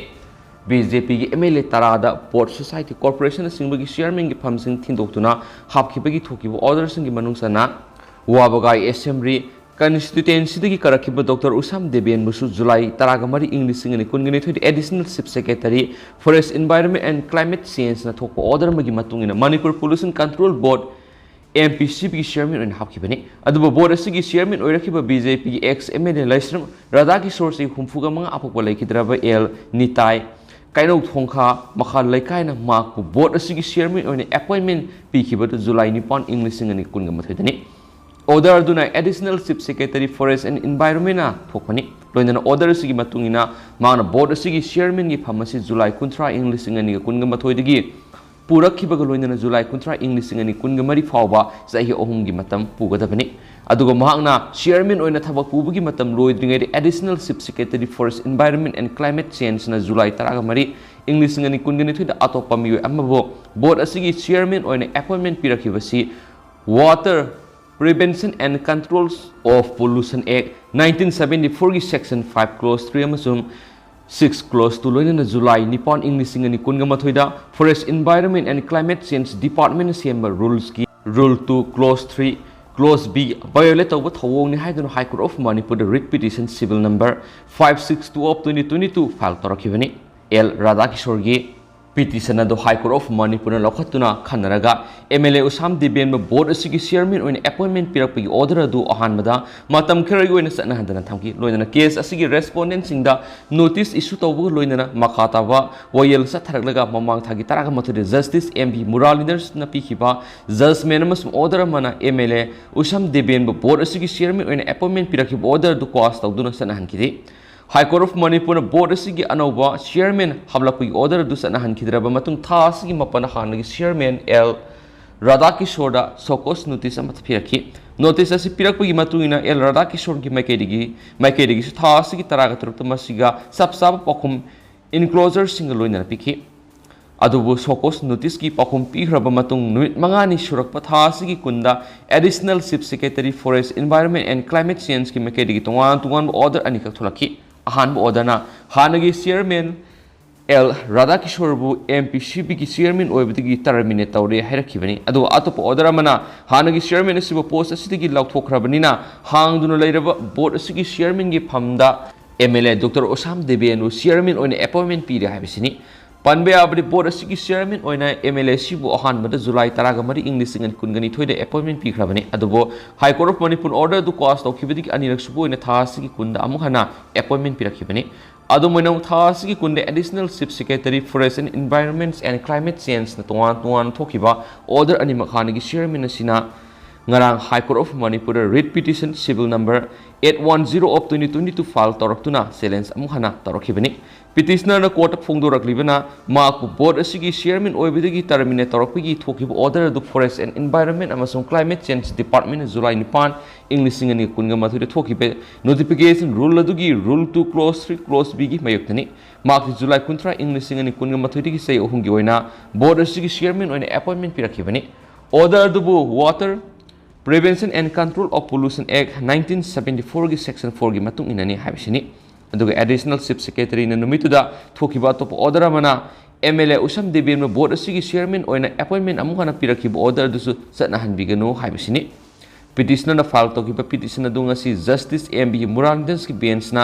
ꯕꯤ ꯖꯦ ꯄꯤꯒꯤ ꯑꯦꯝ ꯑꯦꯜ ꯑꯦ ꯇꯔꯥꯗ ꯕꯣꯔꯗ, ꯁꯣꯁꯥꯏꯇꯤ, ꯀꯣꯔꯄꯣꯔꯦꯁꯟꯅꯆꯤꯡꯕꯒꯤ ꯆꯤꯌꯔꯃꯦꯟꯒꯤ ꯐꯝꯁꯤꯡ ꯊꯤꯟꯗꯣꯛꯇꯨꯅ ꯍꯥꯞꯈꯤꯕꯒꯤ ꯊꯣꯛꯈꯤꯕ ꯑꯣꯔꯗꯔꯁꯤꯡꯒꯤ ꯃꯅꯨꯡ ꯆꯟꯅ ꯋꯥꯕꯒꯥꯏ ꯑꯦꯁꯦꯝꯕ꯭ꯂꯤ ꯀꯟꯁꯇꯤꯇ꯭ꯋꯦꯟꯁꯤꯗꯒꯤ ꯀꯥꯔꯛꯈꯤꯕ ꯗꯣꯛꯇꯔ ꯎꯁꯥꯝ ꯗꯦꯕꯦꯟꯕꯨꯁꯨ ꯖꯨꯂꯥꯏ ꯇꯔꯥꯒ ꯃꯔꯤ, ꯏꯪ ꯂꯤꯁꯤꯡ ꯑꯅꯤ ꯀꯨꯟꯒ ꯅꯤꯊꯣꯏꯗ additional chief secretary, forest, environment and climate ꯆꯦꯟꯖꯅ ꯊꯣꯛꯄ ꯑꯣꯔꯗꯔ ꯑꯃꯒꯤ ꯃꯇꯨꯡ ꯏꯟꯅ Manipur pollution control board, M P C ꯕꯤꯒꯤ ꯆꯤꯌꯔꯃꯦꯟ ꯑꯣꯏꯅ ꯍꯥꯞꯈꯤꯕꯅꯤ꯫ ꯑꯗꯨꯕꯨ ꯕꯣꯔꯗ ꯑꯁꯤꯒꯤ ꯆꯤꯌꯔꯃꯦꯟ ꯑꯣꯏꯔꯛꯈꯤꯕ ꯕꯤ ꯖꯦ ꯄꯤꯒꯤ ex M L A Laishram Radhakishore ꯆꯍꯤ ꯍꯨꯝꯐꯨꯒ ꯃꯉꯥ ꯑꯄꯣꯛꯄ ꯂꯩꯈꯤꯗ꯭ꯔꯕ ꯑꯦꯜ ꯅꯤꯇꯥꯏ ꯀꯩꯅꯧ ꯊꯣꯡꯈꯥ ꯃꯈꯥ ꯂꯩꯀꯥꯏꯅ ꯃꯍꯥꯛꯄꯨ ꯕꯣꯔꯗ ꯑꯁꯤꯒꯤ ꯆꯤꯌꯔꯃꯦꯟ ꯑꯣꯏꯅ ꯑꯦꯄꯣꯏꯟꯃꯦꯟ ꯄꯤꯈꯤꯕꯗꯨ ꯖꯨꯂꯥꯏ ꯅꯤꯄꯥꯟ, ꯏꯪ ꯂꯤꯁꯤꯡ ꯑꯅꯤ ꯀꯨꯟꯒ ꯃꯥꯊꯣꯏꯗꯅꯤ꯫ ꯑꯣꯔꯗꯔ ꯑꯗꯨꯅ additional chief secretary forest and ꯏꯟꯚꯥꯏꯔꯣꯟꯃꯦꯟꯅ ꯊꯣꯛꯄꯅꯤ꯫ ꯂꯣꯏꯅꯅ ꯑꯣꯔꯗꯔ ꯑꯁꯤꯒꯤ ꯃꯇꯨꯡ ꯏꯟꯅ ꯃꯍꯥꯛꯅ ꯕꯣꯔꯗ ꯑꯁꯤꯒꯤ ꯆꯤꯌꯔꯃꯦꯟꯒꯤ ꯐꯝ ꯑꯁꯤ ꯖꯨꯂꯥꯏ ꯀꯨꯟꯊ꯭ꯔꯥ, ꯏꯪ ꯂꯤꯁꯤꯡ ꯑꯅꯤꯒ ꯀꯨꯟꯒ ꯃꯥꯊꯣꯏꯗꯒꯤ ꯄꯨꯔꯛꯈꯤꯕꯒ ꯂꯣꯏꯅꯅ ꯖꯨꯂꯥꯏ ꯀꯨꯟꯊ꯭ꯔꯥ, ꯏꯪ ꯂꯤꯁꯤꯡ ꯑꯅꯤ ꯀꯨꯟꯒ ꯃꯔꯤ ꯐꯥꯎꯕ ꯆꯍꯤ ꯑꯍꯨꯝꯒꯤ ꯃꯇꯝ ꯄꯨꯒꯗꯕꯅꯤ꯫ ꯑꯗꯨꯒ ꯃꯍꯥꯛꯅ ꯆꯤꯌꯔꯃꯦꯟ ꯑꯣꯏꯅ ꯊꯕꯛ ꯄꯨꯕꯒꯤ ꯃꯇꯝ ꯂꯣꯏꯗ꯭ꯔꯤꯉꯩꯗ additional chief secretary forest, environment and climate ꯆꯦꯟꯖꯅ ꯖꯨꯂꯥꯏ ꯇꯔꯥꯒ ꯃꯔꯤ, ꯏꯪ ꯂꯤꯁꯤꯡ ꯑꯅꯤ ꯀꯨꯟꯒ ꯅꯤꯊꯣꯏꯗ ꯑꯇꯣꯞꯄ ꯃꯤꯑꯣꯏ ꯑꯃꯕꯨ ꯕꯣꯔꯗ ꯑꯁꯤꯒꯤ ꯆꯤꯌꯔꯃꯦꯟ ꯑꯣꯏꯅ ꯑꯦꯄꯣꯏꯟꯃꯦꯟ ꯄꯤꯔꯛꯈꯤꯕꯁꯤ Water Prevention and Controls of Pollution Act nineteen seventy fourꯒꯤ section five clause three ꯑꯃꯁꯨꯡ Six clause two ꯂꯣꯏꯅꯅ July ꯅꯤꯄꯥꯟ ꯏꯪ ꯂꯤꯁꯤꯡ ꯑꯅꯤ ꯀꯨꯟꯒ ꯃꯥꯊꯣꯏꯗ Forest Environment and Climate Change Department ꯁꯦꯝꯕ rules ꯀꯤ rule two clause three clause B violate ꯇꯧꯕ ꯊꯧꯑꯣꯡꯅꯤ ꯍꯥꯏꯗꯨꯅ High Court of Manipur the writ petition civil number five six two of twenty twenty two file ꯇꯧꯔꯛꯈꯤꯕꯅꯤ꯫ L ꯔꯥꯙꯥꯀꯤꯁꯣꯔꯒꯤ petition ꯑꯗꯨ High Court of Manipur ꯅ ꯂꯧꯈꯠꯇꯨꯅ ꯈꯟꯅꯔꯒ M L A ꯎꯁꯥꯝ ꯗꯦꯕꯦꯟꯕꯨ board ꯑꯁꯤꯒꯤ chairman ꯑꯣꯏꯅ appointment ꯄꯤꯔꯛꯄꯒꯤ order ꯑꯗꯨ ꯑꯍꯥꯟꯕꯗ ꯃꯇꯝ ꯈꯔꯒꯤ ꯑꯣꯏꯅ ꯆꯠꯅꯍꯟꯗꯅ ꯊꯝꯈꯤ꯫ ꯂꯣꯏꯅꯅ case ꯑꯁꯤꯒꯤ respondent ꯁꯤꯡꯗ notice issue ꯇꯧꯕꯒ ꯂꯣꯏꯅꯅ ꯃꯈꯥ ꯇꯥꯕ ꯋꯥꯌꯦꯜ ꯆꯠꯊꯔꯛꯂꯒ ꯃꯃꯥꯡ ꯊꯥꯒꯤ ꯇꯔꯥꯃꯥꯊꯣꯏꯗ Justice M V Muralidhar ꯅ ꯄꯤꯈꯤꯕ judgment ꯑꯃꯁꯨꯡ order ꯑꯃꯅ M L A ꯎꯁꯥꯝ ꯗꯦꯕꯦꯟꯕꯨ board ꯑꯁꯤꯒꯤ chairman ꯑꯣꯏꯅ appointment ꯄꯤꯔꯛꯈꯤꯕ order ꯑꯗꯨ quash ꯇꯧꯗꯨꯅ ꯆꯠꯅꯍꯟꯈꯤꯗꯦ꯫ High Court of Manipur ꯅ board ꯑꯁꯤꯒꯤ ꯑꯅꯧꯕ chairman ꯍꯥꯞꯂꯛꯄꯒꯤ order ꯑꯗꯨ ꯆꯠꯅꯍꯟꯈꯤꯗ꯭ꯔꯕ ꯃꯇꯨꯡ ꯊꯥ ꯑꯁꯤꯒꯤ ꯃꯥꯄꯟꯗ ꯍꯥꯟꯅꯒꯤ chairman ꯑꯦꯜ ꯔꯥꯙꯥꯀꯤꯁꯣꯔꯗ show cause notice ꯑꯃ ꯄꯤꯔꯛꯈꯤ꯫ Notice ꯑꯁꯤ ꯄꯤꯔꯛꯄꯒꯤ ꯃꯇꯨꯡ ꯏꯟꯅ ꯑꯦꯜ ꯔꯥꯙꯥꯀꯤꯁꯣꯔꯒꯤ ꯃꯥꯏꯀꯩꯗꯒꯤ, ꯃꯥꯏꯀꯩꯗꯒꯤꯁꯨ ꯊꯥ ꯑꯁꯤꯒꯤ ꯇꯔꯥꯒ ꯇꯔꯨꯛꯇ ꯃꯁꯤꯒ ꯆꯞ ꯆꯥꯕ ꯄꯥꯎꯈꯨꯝ enclosure ꯁꯤꯡꯒ ꯂꯣꯏꯅꯅ ꯄꯤꯈꯤ꯫ ꯑꯗꯨꯕꯨ show cause notice ꯀꯤ ꯄꯥꯎꯈꯨꯝ ꯄꯤꯈ꯭ꯔꯕ ꯃꯇꯨꯡ ꯅꯨꯃꯤꯠ ꯃꯉꯥꯅꯤ ꯁꯨꯔꯛꯄ ꯊꯥ ꯑꯁꯤꯒꯤ ꯀꯨꯟꯗ Additional Chief Secretary Forest Environment and Climate Change ꯀꯤ ꯃꯥꯏꯀꯩꯗꯒꯤ ꯇꯣꯉꯥꯟ ꯇꯣꯉꯥꯟꯕ order ꯑꯅꯤꯈꯛ ꯊꯣꯛꯂꯛꯈꯤ꯫ ꯑꯍꯥꯟꯕ order ꯅ ꯍꯥꯟꯅꯒꯤ chairman ꯑꯦꯜ ꯔꯥꯙꯥꯀꯤꯁꯣꯔꯕꯨ M P C B ꯒꯤ chairman ꯑꯣꯏꯕꯗꯒꯤ terminate ꯇꯧꯔꯦ ꯍꯥꯏꯔꯛꯈꯤꯕꯅꯤ꯫ ꯑꯗꯨꯒ ꯑꯇꯣꯞꯄ order ꯑꯃꯅ ꯍꯥꯟꯅꯒꯤ chairman ꯑꯁꯤꯕꯨ post ꯑꯁꯤꯗꯒꯤ ꯂꯧꯊꯣꯛꯈ꯭ꯔꯕꯅꯤꯅ ꯍꯥꯡꯗꯨꯅ ꯂꯩꯔꯕ board ꯑꯁꯤꯒꯤ chairman ꯒꯤ ꯐꯝꯗ M L A Doctor ꯎꯁꯥꯝ ꯗꯦꯕꯦꯟꯕꯨ chairman ꯑꯣꯏꯅ appointment ꯄꯤꯔꯦ ꯍꯥꯏꯕꯁꯤꯅꯤ꯫ ꯄꯟꯕ ꯌꯥꯕꯗꯤ board ꯑꯁꯤꯒꯤ chairman ꯑꯣꯏꯅ M L A ꯑꯁꯤꯕꯨ ꯑꯍꯥꯟꯕꯗ July ꯇꯔꯥꯒ ꯃꯔꯤ ꯏꯪ ꯂꯤꯁꯤꯡ ꯑꯅꯤ ꯀꯨꯟꯒ ꯅꯤꯊꯣꯏꯗ appointment ꯄꯤꯈ꯭ꯔꯕꯅꯤ꯫ ꯑꯗꯨꯕꯨ High Court of Manipur order ꯑꯗꯨ quash ꯇꯧꯈꯤꯕꯗꯒꯤ ꯑꯅꯤꯔꯛ ꯁꯨꯕ ꯑꯣꯏꯅ ꯊꯥ ꯑꯁꯤꯒꯤ ꯀꯨꯟꯗ ꯑꯃꯨꯛ ꯍꯟꯅ appointment ꯄꯤꯔꯛꯈꯤꯕꯅꯤ꯫ ꯑꯗꯨꯝ ꯑꯣꯏꯅꯃꯛ ꯊꯥ ꯑꯁꯤꯒꯤ ꯀꯨꯟꯗ Additional Chief Secretary Forest and Environment and Climate Change ꯅ ꯇꯣꯉꯥꯟ ꯇꯣꯉꯥꯟꯅ ꯊꯣꯛꯈꯤꯕ order ꯑꯅꯤꯃꯛ ꯍꯥꯟꯅꯒꯤ chairman ꯑꯁꯤꯅ ꯉꯔꯥꯡ High Court of Manipur the writ petition civil number eight one zero of twenty twenty two file ꯇꯧꯔꯛꯇꯨꯅ challenge ꯑꯃꯨꯛ ꯍꯟꯅ ꯇꯧꯔꯛꯈꯤꯕꯅꯤ꯫ Petitioner ꯅ court ꯇ ꯐꯣꯡꯗꯣꯔꯛꯂꯤꯕꯅ ꯃꯍꯥꯛꯄꯨ board ꯑꯁꯤꯒꯤ chairman ꯑꯣꯏꯕꯗꯒꯤ terminate ꯇꯧꯔꯛꯄꯒꯤ ꯊꯣꯛꯈꯤꯕ order ꯑꯗꯨ Forest and Environment ꯑꯃꯁꯨꯡ Climate Change Department ꯅ July ꯅꯤꯄꯥꯟ ꯏꯪ ꯂꯤꯁꯤꯡ ꯑꯅꯤ ꯀꯨꯟꯒ ꯃꯥꯊꯣꯏꯗ ꯊꯣꯛꯈꯤꯕ notification rule ꯑꯗꯨꯒꯤ rule two clause three clause B ꯒꯤ ꯃꯥꯌꯣꯛꯇꯅꯤ꯫ ꯃꯍꯥꯛꯇꯤ July ꯀꯨꯟꯊ꯭ꯔꯥ ꯏꯪ ꯂꯤꯁꯤꯡ ꯑꯅꯤ ꯀꯨꯟꯒ ꯃꯥꯊꯣꯏꯗꯒꯤ ꯆꯍꯤ ꯑꯍꯨꯝꯒꯤ ꯑꯣꯏꯅ board ꯑꯁꯤꯒꯤ chairman ꯑꯣꯏꯅ appointment ꯄꯤꯔꯛꯈꯤꯕꯅꯤ꯫ Order ꯑꯗꯨꯕꯨ Water Prevention and Control of Pollution Act nineteen seventy four ꯒꯤ section four ꯒꯤ ꯃꯇꯨꯡ ꯏꯟꯅꯅꯤ ꯍꯥꯏꯕꯁꯤꯅꯤ꯫ ꯑꯗꯨꯒ Additional Chief Secretaryꯅ ꯅꯨꯃꯤꯠꯇꯨꯗ ꯊꯣꯛꯈꯤꯕ ꯑꯇꯣꯞꯄ order ꯑꯃꯅ MLA ꯎꯁꯝ ꯗꯦꯕꯦꯟꯕꯨ board ꯑꯁꯤꯒꯤ chairman ꯑꯣꯏꯅ appointment ꯑꯃꯨꯛ ꯍꯟꯅ ꯄꯤꯔꯛꯈꯤꯕ order ꯑꯗꯨꯁꯨ ꯆꯠꯅꯍꯟꯕꯤꯒꯅꯨ ꯍꯥꯏꯕꯁꯤꯅꯤ꯫ Petitionerꯅ file ꯇꯧꯈꯤꯕ petition ꯑꯗꯨ ꯉꯁꯤ Justice M B Muruganathanꯒꯤ benchꯅ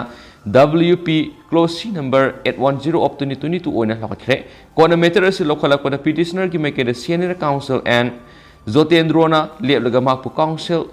W P clause C number eight one zero of twenty twenty-two ꯑꯣꯏꯅ ꯂꯧꯈꯠꯈ꯭ꯔꯦ꯫ ꯀꯣꯟꯅ matter ꯑꯁꯤ ꯂꯧꯈꯠꯂꯛꯄꯗ petitionerꯒꯤ ꯃꯥꯏꯀꯩꯗ senior counsel N Jotendroꯅ ꯂꯦꯞꯂꯒ ꯃꯍꯥꯛꯄꯨ counsel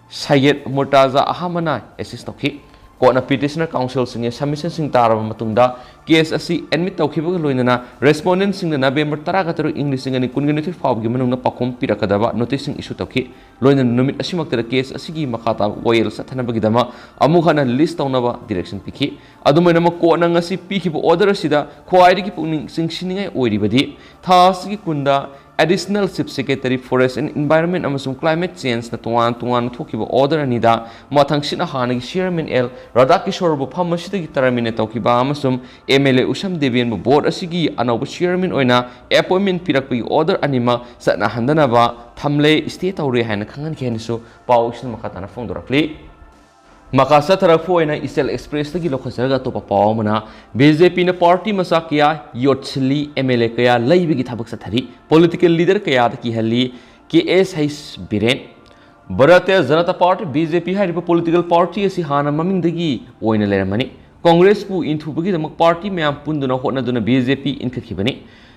Syed Murtaza Ahmadꯅ assist ꯇꯧꯈꯤ꯫ ꯀꯣꯟꯅ petitioner counselꯁꯤꯡꯒꯤ submissionꯁꯤꯡ ꯇꯥꯔꯕ ꯃꯇꯨꯡꯗ case ꯑꯁꯤ admit ꯇꯧꯈꯤꯕꯒ ꯂꯣꯏꯅꯅ respondentꯁꯤꯡꯅ November ꯇꯔꯥꯒ ꯇꯔꯨꯛ, ꯏꯪ ꯂꯤꯁꯤꯡ ꯑꯅꯤ ꯀꯨꯟꯒ ꯅꯤꯊꯣꯏ ꯐꯥꯎꯕꯒꯤ ꯃꯅꯨꯡꯗ ꯄꯥꯎꯈꯨꯝ ꯄꯤꯔꯛꯀꯗꯕ noticeꯁꯤꯡ issue ꯇꯧꯈꯤ꯫ ꯂꯣꯏꯅꯅ ꯅꯨꯃꯤꯠ ꯑꯁꯤꯃꯛꯇꯗ case ꯑꯁꯤꯒꯤ ꯃꯈꯥ ꯇꯥꯕ ꯋꯥꯌꯦꯜ ꯆꯠꯊꯅꯕꯒꯤꯗꯃꯛ ꯑꯃꯨꯛ ꯍꯟꯅ list ꯇꯧꯅꯕ direction ꯄꯤꯈꯤ꯫ ꯑꯗꯨꯝ ꯑꯣꯏꯅꯃꯛ, ꯀꯣꯔꯠꯅ ꯉꯁꯤ ꯄꯤꯈꯤꯕ order ꯑꯁꯤꯗ ꯈ꯭ꯋꯥꯏꯗꯒꯤ ꯄꯨꯛꯅꯤꯡ ꯆꯤꯡꯁꯤꯟꯅꯤꯡꯉꯥꯏ ꯑꯣꯏꯔꯤꯕꯗꯤ ꯊꯥ ꯑꯁꯤꯒꯤ ꯀꯨꯟꯗ Additional Chief Secretary Forest and Environment ꯑꯃꯁꯨꯡ Climate Changeꯅ ꯇꯣꯉꯥꯟ ꯇꯣꯉꯥꯟꯅ ꯊꯣꯛꯈꯤꯕ order ꯑꯅꯤꯗ ꯃꯊꯪꯁꯤꯠꯅ ꯍꯥꯟꯅꯒꯤ chairman L ꯔꯥꯙꯥꯀꯤꯁꯣꯔꯕꯨ ꯐꯝ ꯑꯁꯤꯗꯒꯤ terminate ꯇꯧꯈꯤꯕ ꯑꯃꯁꯨꯡ MLA ꯎꯁꯝ ꯗꯦꯕꯦꯟꯕꯨ board ꯑꯁꯤꯒꯤ ꯑꯅꯧꯕ chairman ꯑꯣꯏꯅ appointment ꯄꯤꯔꯛꯄꯒꯤ order ꯑꯅꯤꯃꯛ ꯆꯠꯅꯍꯟꯗꯅꯕ ꯊꯝꯂꯦ, stay ꯇꯧꯔꯦ ꯍꯥꯏꯅ ꯈꯪꯍꯟꯈꯤ ꯍꯥꯏꯅꯁꯨ ꯄꯥꯎ ꯏꯁꯤꯡ ꯃꯈꯥ ꯇꯥꯅ ꯐꯣꯡꯗꯣꯔꯛꯂꯤ꯫ ꯃꯈꯥ ꯆꯠꯊꯔꯛꯄ ꯑꯣꯏꯅ ꯏꯆꯦꯜ Expressꯇꯒꯤ ꯂꯧꯈꯠꯆꯔꯒ ꯑꯇꯣꯞꯄ ꯄꯥꯎ ꯑꯃꯅ, BJPꯅ party ꯃꯆꯥ ꯀꯌꯥ ꯌꯣꯠꯁꯤꯜꯂꯤ, MLA ꯀꯌꯥ ꯂꯩꯕꯒꯤ ꯊꯕꯛ ꯆꯠꯊꯔꯤ, political leader ꯀꯌꯥꯗ ꯀꯤꯍꯜꯂꯤ, K S H Biren. Bharatiya Janata party, BJP ꯍꯥꯏꯔꯤꯕ political party ꯑꯁꯤ ꯍꯥꯟꯅ ꯃꯃꯤꯡꯗꯒꯤ ꯑꯣꯏꯅ ꯂꯩꯔꯝꯃꯅꯤ꯫ ꯀꯣꯡꯒ꯭ꯔꯦꯁꯄꯨ ꯏꯟꯊꯨꯕꯒꯤꯗꯃꯛ party ꯃꯌꯥꯝ ꯄꯨꯟꯗꯨꯅ ꯍꯣꯠꯅꯗꯨꯅ BJP ꯏꯟꯈꯠꯈꯤꯕꯅꯤ꯫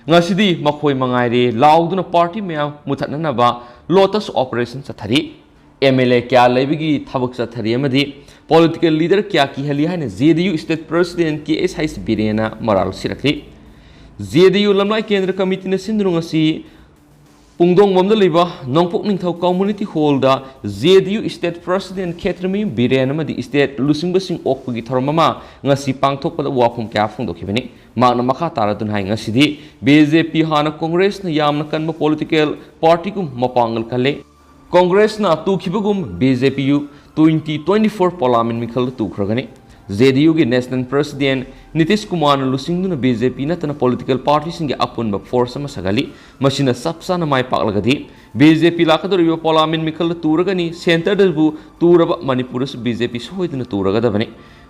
ꯉꯁꯤꯗꯤ ꯃꯈꯣꯏ ꯃꯉꯥꯏꯔꯦ ꯂꯥꯎꯗꯨꯅ party ꯃꯌꯥꯝ ꯃꯨꯊꯠꯅꯅꯕ Lotus Operation ꯆꯠꯊꯔꯤ꯫ MLA ꯀꯌꯥ ꯂꯩꯕꯒꯤ ꯊꯕꯛ ꯆꯠꯊꯔꯤ ꯑꯃꯗꯤ political leader ꯀꯌꯥ ꯀꯤꯍꯜꯂꯤ ꯍꯥꯏꯅ JDU State President K S H ꯕꯤꯔꯦꯟꯅ ꯃꯔꯥꯜ ꯁꯤꯔꯛꯂꯤ꯫ JDU ꯂꯝꯂꯥꯏ ꯀꯦꯟꯗ꯭ꯔ ꯀꯃꯤꯇꯤꯅ ꯁꯤꯟꯗꯨꯅ ꯉꯁꯤ ꯄꯨꯡꯗꯣꯡꯕꯝꯗ ꯂꯩꯕ ꯅꯣꯡꯄꯣꯛ ꯅꯤꯡꯊꯧ Community Hallꯗ JDU State President ꯈꯦꯇ꯭ꯔꯤꯃꯌꯨꯝ ꯕꯤꯔꯦꯟ ꯑꯃꯗꯤ state ꯂꯨꯆꯤꯡꯕꯁꯤꯡ ꯑꯣꯛꯄꯒꯤ ꯊꯧꯔꯝ ꯑꯃ ꯉꯁꯤ ꯄꯥꯡꯊꯣꯛꯄꯗ ꯋꯥꯐꯝ ꯀꯌꯥ ꯐꯣꯡꯗꯣꯛꯈꯤꯕꯅꯤ꯫ ꯃꯍꯥꯛꯅ ꯃꯈꯥ ꯇꯥꯔꯗꯨꯅ ꯍꯥꯏ, ꯉꯁꯤꯗꯤ BJP ꯍꯥꯟꯅ ꯀꯣꯡꯒ꯭ꯔꯦꯁꯅ ꯌꯥꯝꯅ ꯀꯟꯕ political partyꯒꯨꯝ ꯃꯄꯥꯡꯒꯜ ꯀꯜꯂꯤ꯫ ꯀꯣꯡꯒ꯭ꯔꯦꯁꯅ ꯇꯨꯈꯤꯕꯒꯨꯝ BJPꯁꯨ twenty twenty-four parliament ꯃꯤꯈꯜꯗ ꯇꯨꯈ꯭ꯔꯒꯅꯤ꯫ JDUꯒꯤ National President Nitish ꯀꯨꯃꯥꯔꯅ ꯂꯨꯆꯤꯡꯗꯨꯅ BJP ꯅꯠꯇꯅ political partyꯁꯤꯡꯒꯤ ꯑꯄꯨꯟꯕ force ꯑꯃ ꯁꯥꯒꯠꯂꯤ꯫ ꯃꯁꯤꯅ ꯆꯞ ꯆꯥꯅ ꯃꯥꯏ ꯄꯥꯛꯂꯒꯗꯤ BJP ꯂꯥꯛꯀꯗꯧꯔꯤꯕ parliament ꯃꯤꯈꯜꯗ ꯇꯨꯔꯒꯅꯤ, centreꯗꯕꯨ ꯇꯨꯔꯕ ꯃꯅꯤꯄꯨꯔꯗꯁꯨ BJP ꯁꯣꯏꯗꯅ ꯇꯨꯔꯒꯗꯕꯅꯤ꯫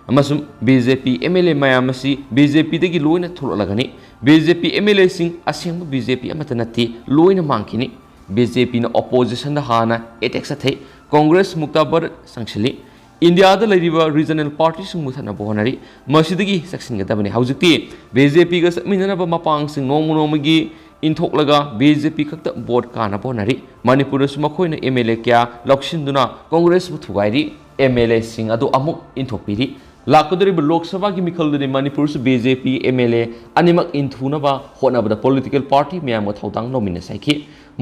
ꯑꯃꯁꯨꯡ B J P M L A ꯃꯌꯥꯝ ꯑꯁꯤ ꯕꯤ ꯖꯦ ꯄꯤꯗꯒꯤ ꯂꯣꯏꯅ ꯊꯣꯛꯂꯛꯂꯒꯅꯤ꯫ B J P M L ꯑꯦꯁꯤꯡ ꯑꯁꯦꯡꯕ ꯕꯤ ꯖꯦ ꯄꯤ ꯑꯃꯠꯇ ꯅꯠꯇꯦ, ꯂꯣꯏꯅ ꯃꯥꯡꯈꯤꯅꯤ꯫ ꯕꯤ ꯖꯦ ꯄꯤꯅ ꯑꯣꯄꯣꯖꯤꯁꯟꯗ ꯍꯥꯟꯅ ꯑꯦꯇꯦꯛ ꯆꯠꯊꯩ꯫ ꯀꯣꯡꯒ꯭ꯔꯦꯁ ꯃꯨꯛꯇꯥ ꯚꯔꯠ ꯆꯪꯁꯤꯜꯂꯤ꯫ ꯏꯟꯗꯤꯌꯥꯗ ꯂꯩꯔꯤꯕ ꯔꯤꯖꯅꯦꯜ ꯄꯥꯔꯇꯤꯁꯤꯡ ꯃꯨꯊꯠꯅꯕ ꯍꯣꯠꯅꯔꯤ꯫ ꯃꯁꯤꯗꯒꯤ ꯆꯦꯛꯁꯤꯟꯒꯗꯕꯅꯤ꯫ ꯍꯧꯖꯤꯛꯇꯤ ꯕꯤ ꯖꯦ ꯄꯤꯒ ꯆꯠꯃꯤꯟꯅꯅꯕ ꯃꯄꯥꯡꯁꯤꯡ ꯅꯣꯡꯃ ꯅꯣꯡꯃꯒꯤ ꯏꯟꯊꯣꯛꯂꯒ ꯕꯤ ꯖꯦ ꯄꯤ ꯈꯛꯇ ꯚꯣꯠ ꯀꯥꯅꯕ ꯍꯣꯠꯅꯔꯤ꯫ ꯃꯅꯤꯄꯨꯔꯗꯁꯨ ꯃꯈꯣꯏꯅ ꯑꯦꯝ ꯑꯦꯜ ꯑꯦ ꯀꯌꯥ ꯂꯧꯁꯤꯟꯗꯨꯅ ꯀꯣꯡꯒ꯭ꯔꯦꯁꯄꯨ ꯊꯨꯒꯥꯏꯔꯤ꯫ ꯑꯦꯝ ꯑꯦꯜ ꯑꯦꯁꯤꯡ ꯑꯗꯨ ꯑꯃꯨꯛ ꯏꯟꯊꯣꯛꯄꯤꯔꯤ꯫ ꯂꯥꯛꯀꯗꯧꯔꯤꯕ ꯂꯣꯛ ꯁꯚꯥꯒꯤ ꯃꯤꯈꯜꯗꯗꯤ ꯃꯅꯤꯄꯨꯔꯁꯨ B J P M L A ꯑꯅꯤꯃꯛ ꯏꯟꯊꯨꯅꯕ ꯍꯣꯠꯅꯕꯗ ꯄꯣꯂꯤꯇꯤꯀꯦꯜ ꯄꯥꯔꯇꯤ ꯃꯌꯥꯝꯒ ꯊꯧꯗꯥꯡ ꯂꯧꯃꯤꯟꯅꯁꯤ ꯍꯥꯏꯈꯤ꯫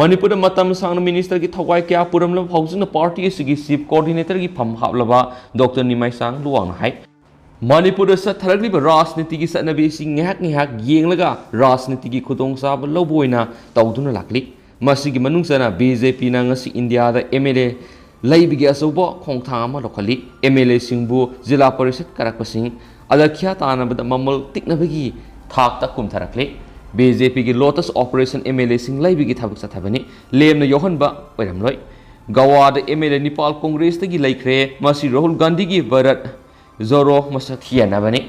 ꯃꯅꯤꯄꯨꯔꯗ ꯃꯇꯝ ꯁꯥꯡꯅ ꯃꯤꯅꯤꯁꯇꯔꯒꯤ ꯊꯋꯥꯏ ꯀꯌꯥ ꯄꯨꯔꯝꯂꯕ ꯍꯧꯖꯤꯛꯅ ꯄꯥꯔꯇꯤ ꯑꯁꯤꯒꯤ ꯆꯤꯐ ꯀꯣꯑꯣꯔꯗꯤꯅꯦꯇꯔꯒꯤ ꯐꯝ ꯍꯥꯞꯂꯕ ꯗꯣꯛꯇꯔ ꯅꯤꯃꯥꯏꯆꯥꯡ ꯂꯨꯋꯥꯡꯅ ꯍꯥꯏ꯫ ꯃꯅꯤꯄꯨꯔꯗ ꯆꯠꯊꯔꯛꯂꯤꯕ ꯔꯥꯖꯅꯤꯇꯤꯒꯤ ꯆꯠꯅꯕꯤ ꯑꯁꯤ ꯉꯥꯏꯍꯥꯛ ꯉꯥꯏꯍꯥꯛ ꯌꯦꯡꯂꯒ ꯔꯥꯖꯅꯤꯇꯤꯒꯤ ꯈꯨꯗꯣꯡꯆꯥꯕ ꯂꯧꯕ ꯑꯣꯏꯅ ꯇꯧꯗꯨꯅ ꯂꯥꯛꯂꯤ꯫ ꯃꯁꯤꯒꯤ ꯃꯅꯨꯡ ꯆꯟꯅ ꯕꯤ ꯖꯦ ꯄꯤꯅ ꯉꯁꯤ ꯏꯟꯗꯤꯌꯥꯗ ꯑꯦꯝ ꯑꯦꯜ ꯑꯦ ꯂꯩꯕꯒꯤ ꯑꯆꯧꯕ ꯈꯣꯡꯊꯥꯡ ꯑꯃ ꯂꯧꯈꯠꯂꯤ꯫ ꯑꯦꯝ ꯑꯦꯜ ꯑꯦꯁꯤꯡꯕꯨ ꯖꯤꯂꯥ ꯄꯔꯤꯁꯠ ꯀꯥꯔꯛꯄꯁꯤꯡ ꯑꯂꯈ꯭ꯌꯥ ꯇꯥꯅꯕꯗ ꯃꯃꯜ ꯇꯤꯛꯅꯕꯒꯤ ꯊꯥꯛꯇ ꯀꯨꯝꯊꯔꯛꯂꯤ꯫ ꯕꯤ ꯖꯦ ꯄꯤꯒꯤ ꯂꯣꯇꯁ ꯑꯣꯄꯔꯦꯁꯟ ꯑꯦꯝ ꯑꯦꯜ ꯑꯦꯁꯤꯡ ꯂꯩꯕꯒꯤ ꯊꯕꯛ ꯆꯠꯊꯕꯅꯤ, ꯂꯦꯝꯅ ꯌꯥꯎꯍꯟꯕ ꯑꯣꯏꯔꯝꯂꯣꯏ꯫ ꯒꯋꯥꯗ ꯑꯦꯝ ꯑꯦꯜ ꯑꯦ ꯅꯤꯄꯥꯜ ꯀꯣꯡꯒ꯭ꯔꯦꯁꯇꯒꯤ ꯂꯩꯈ꯭ꯔꯦ꯫ ꯃꯁꯤ ꯔꯥꯍꯨꯜ ꯒꯥꯟꯙꯤꯒꯤ ꯚꯥꯔꯠ ꯖꯣꯔꯣ ꯃꯁꯛ ꯊꯤꯍꯟꯅꯕꯅꯤ꯫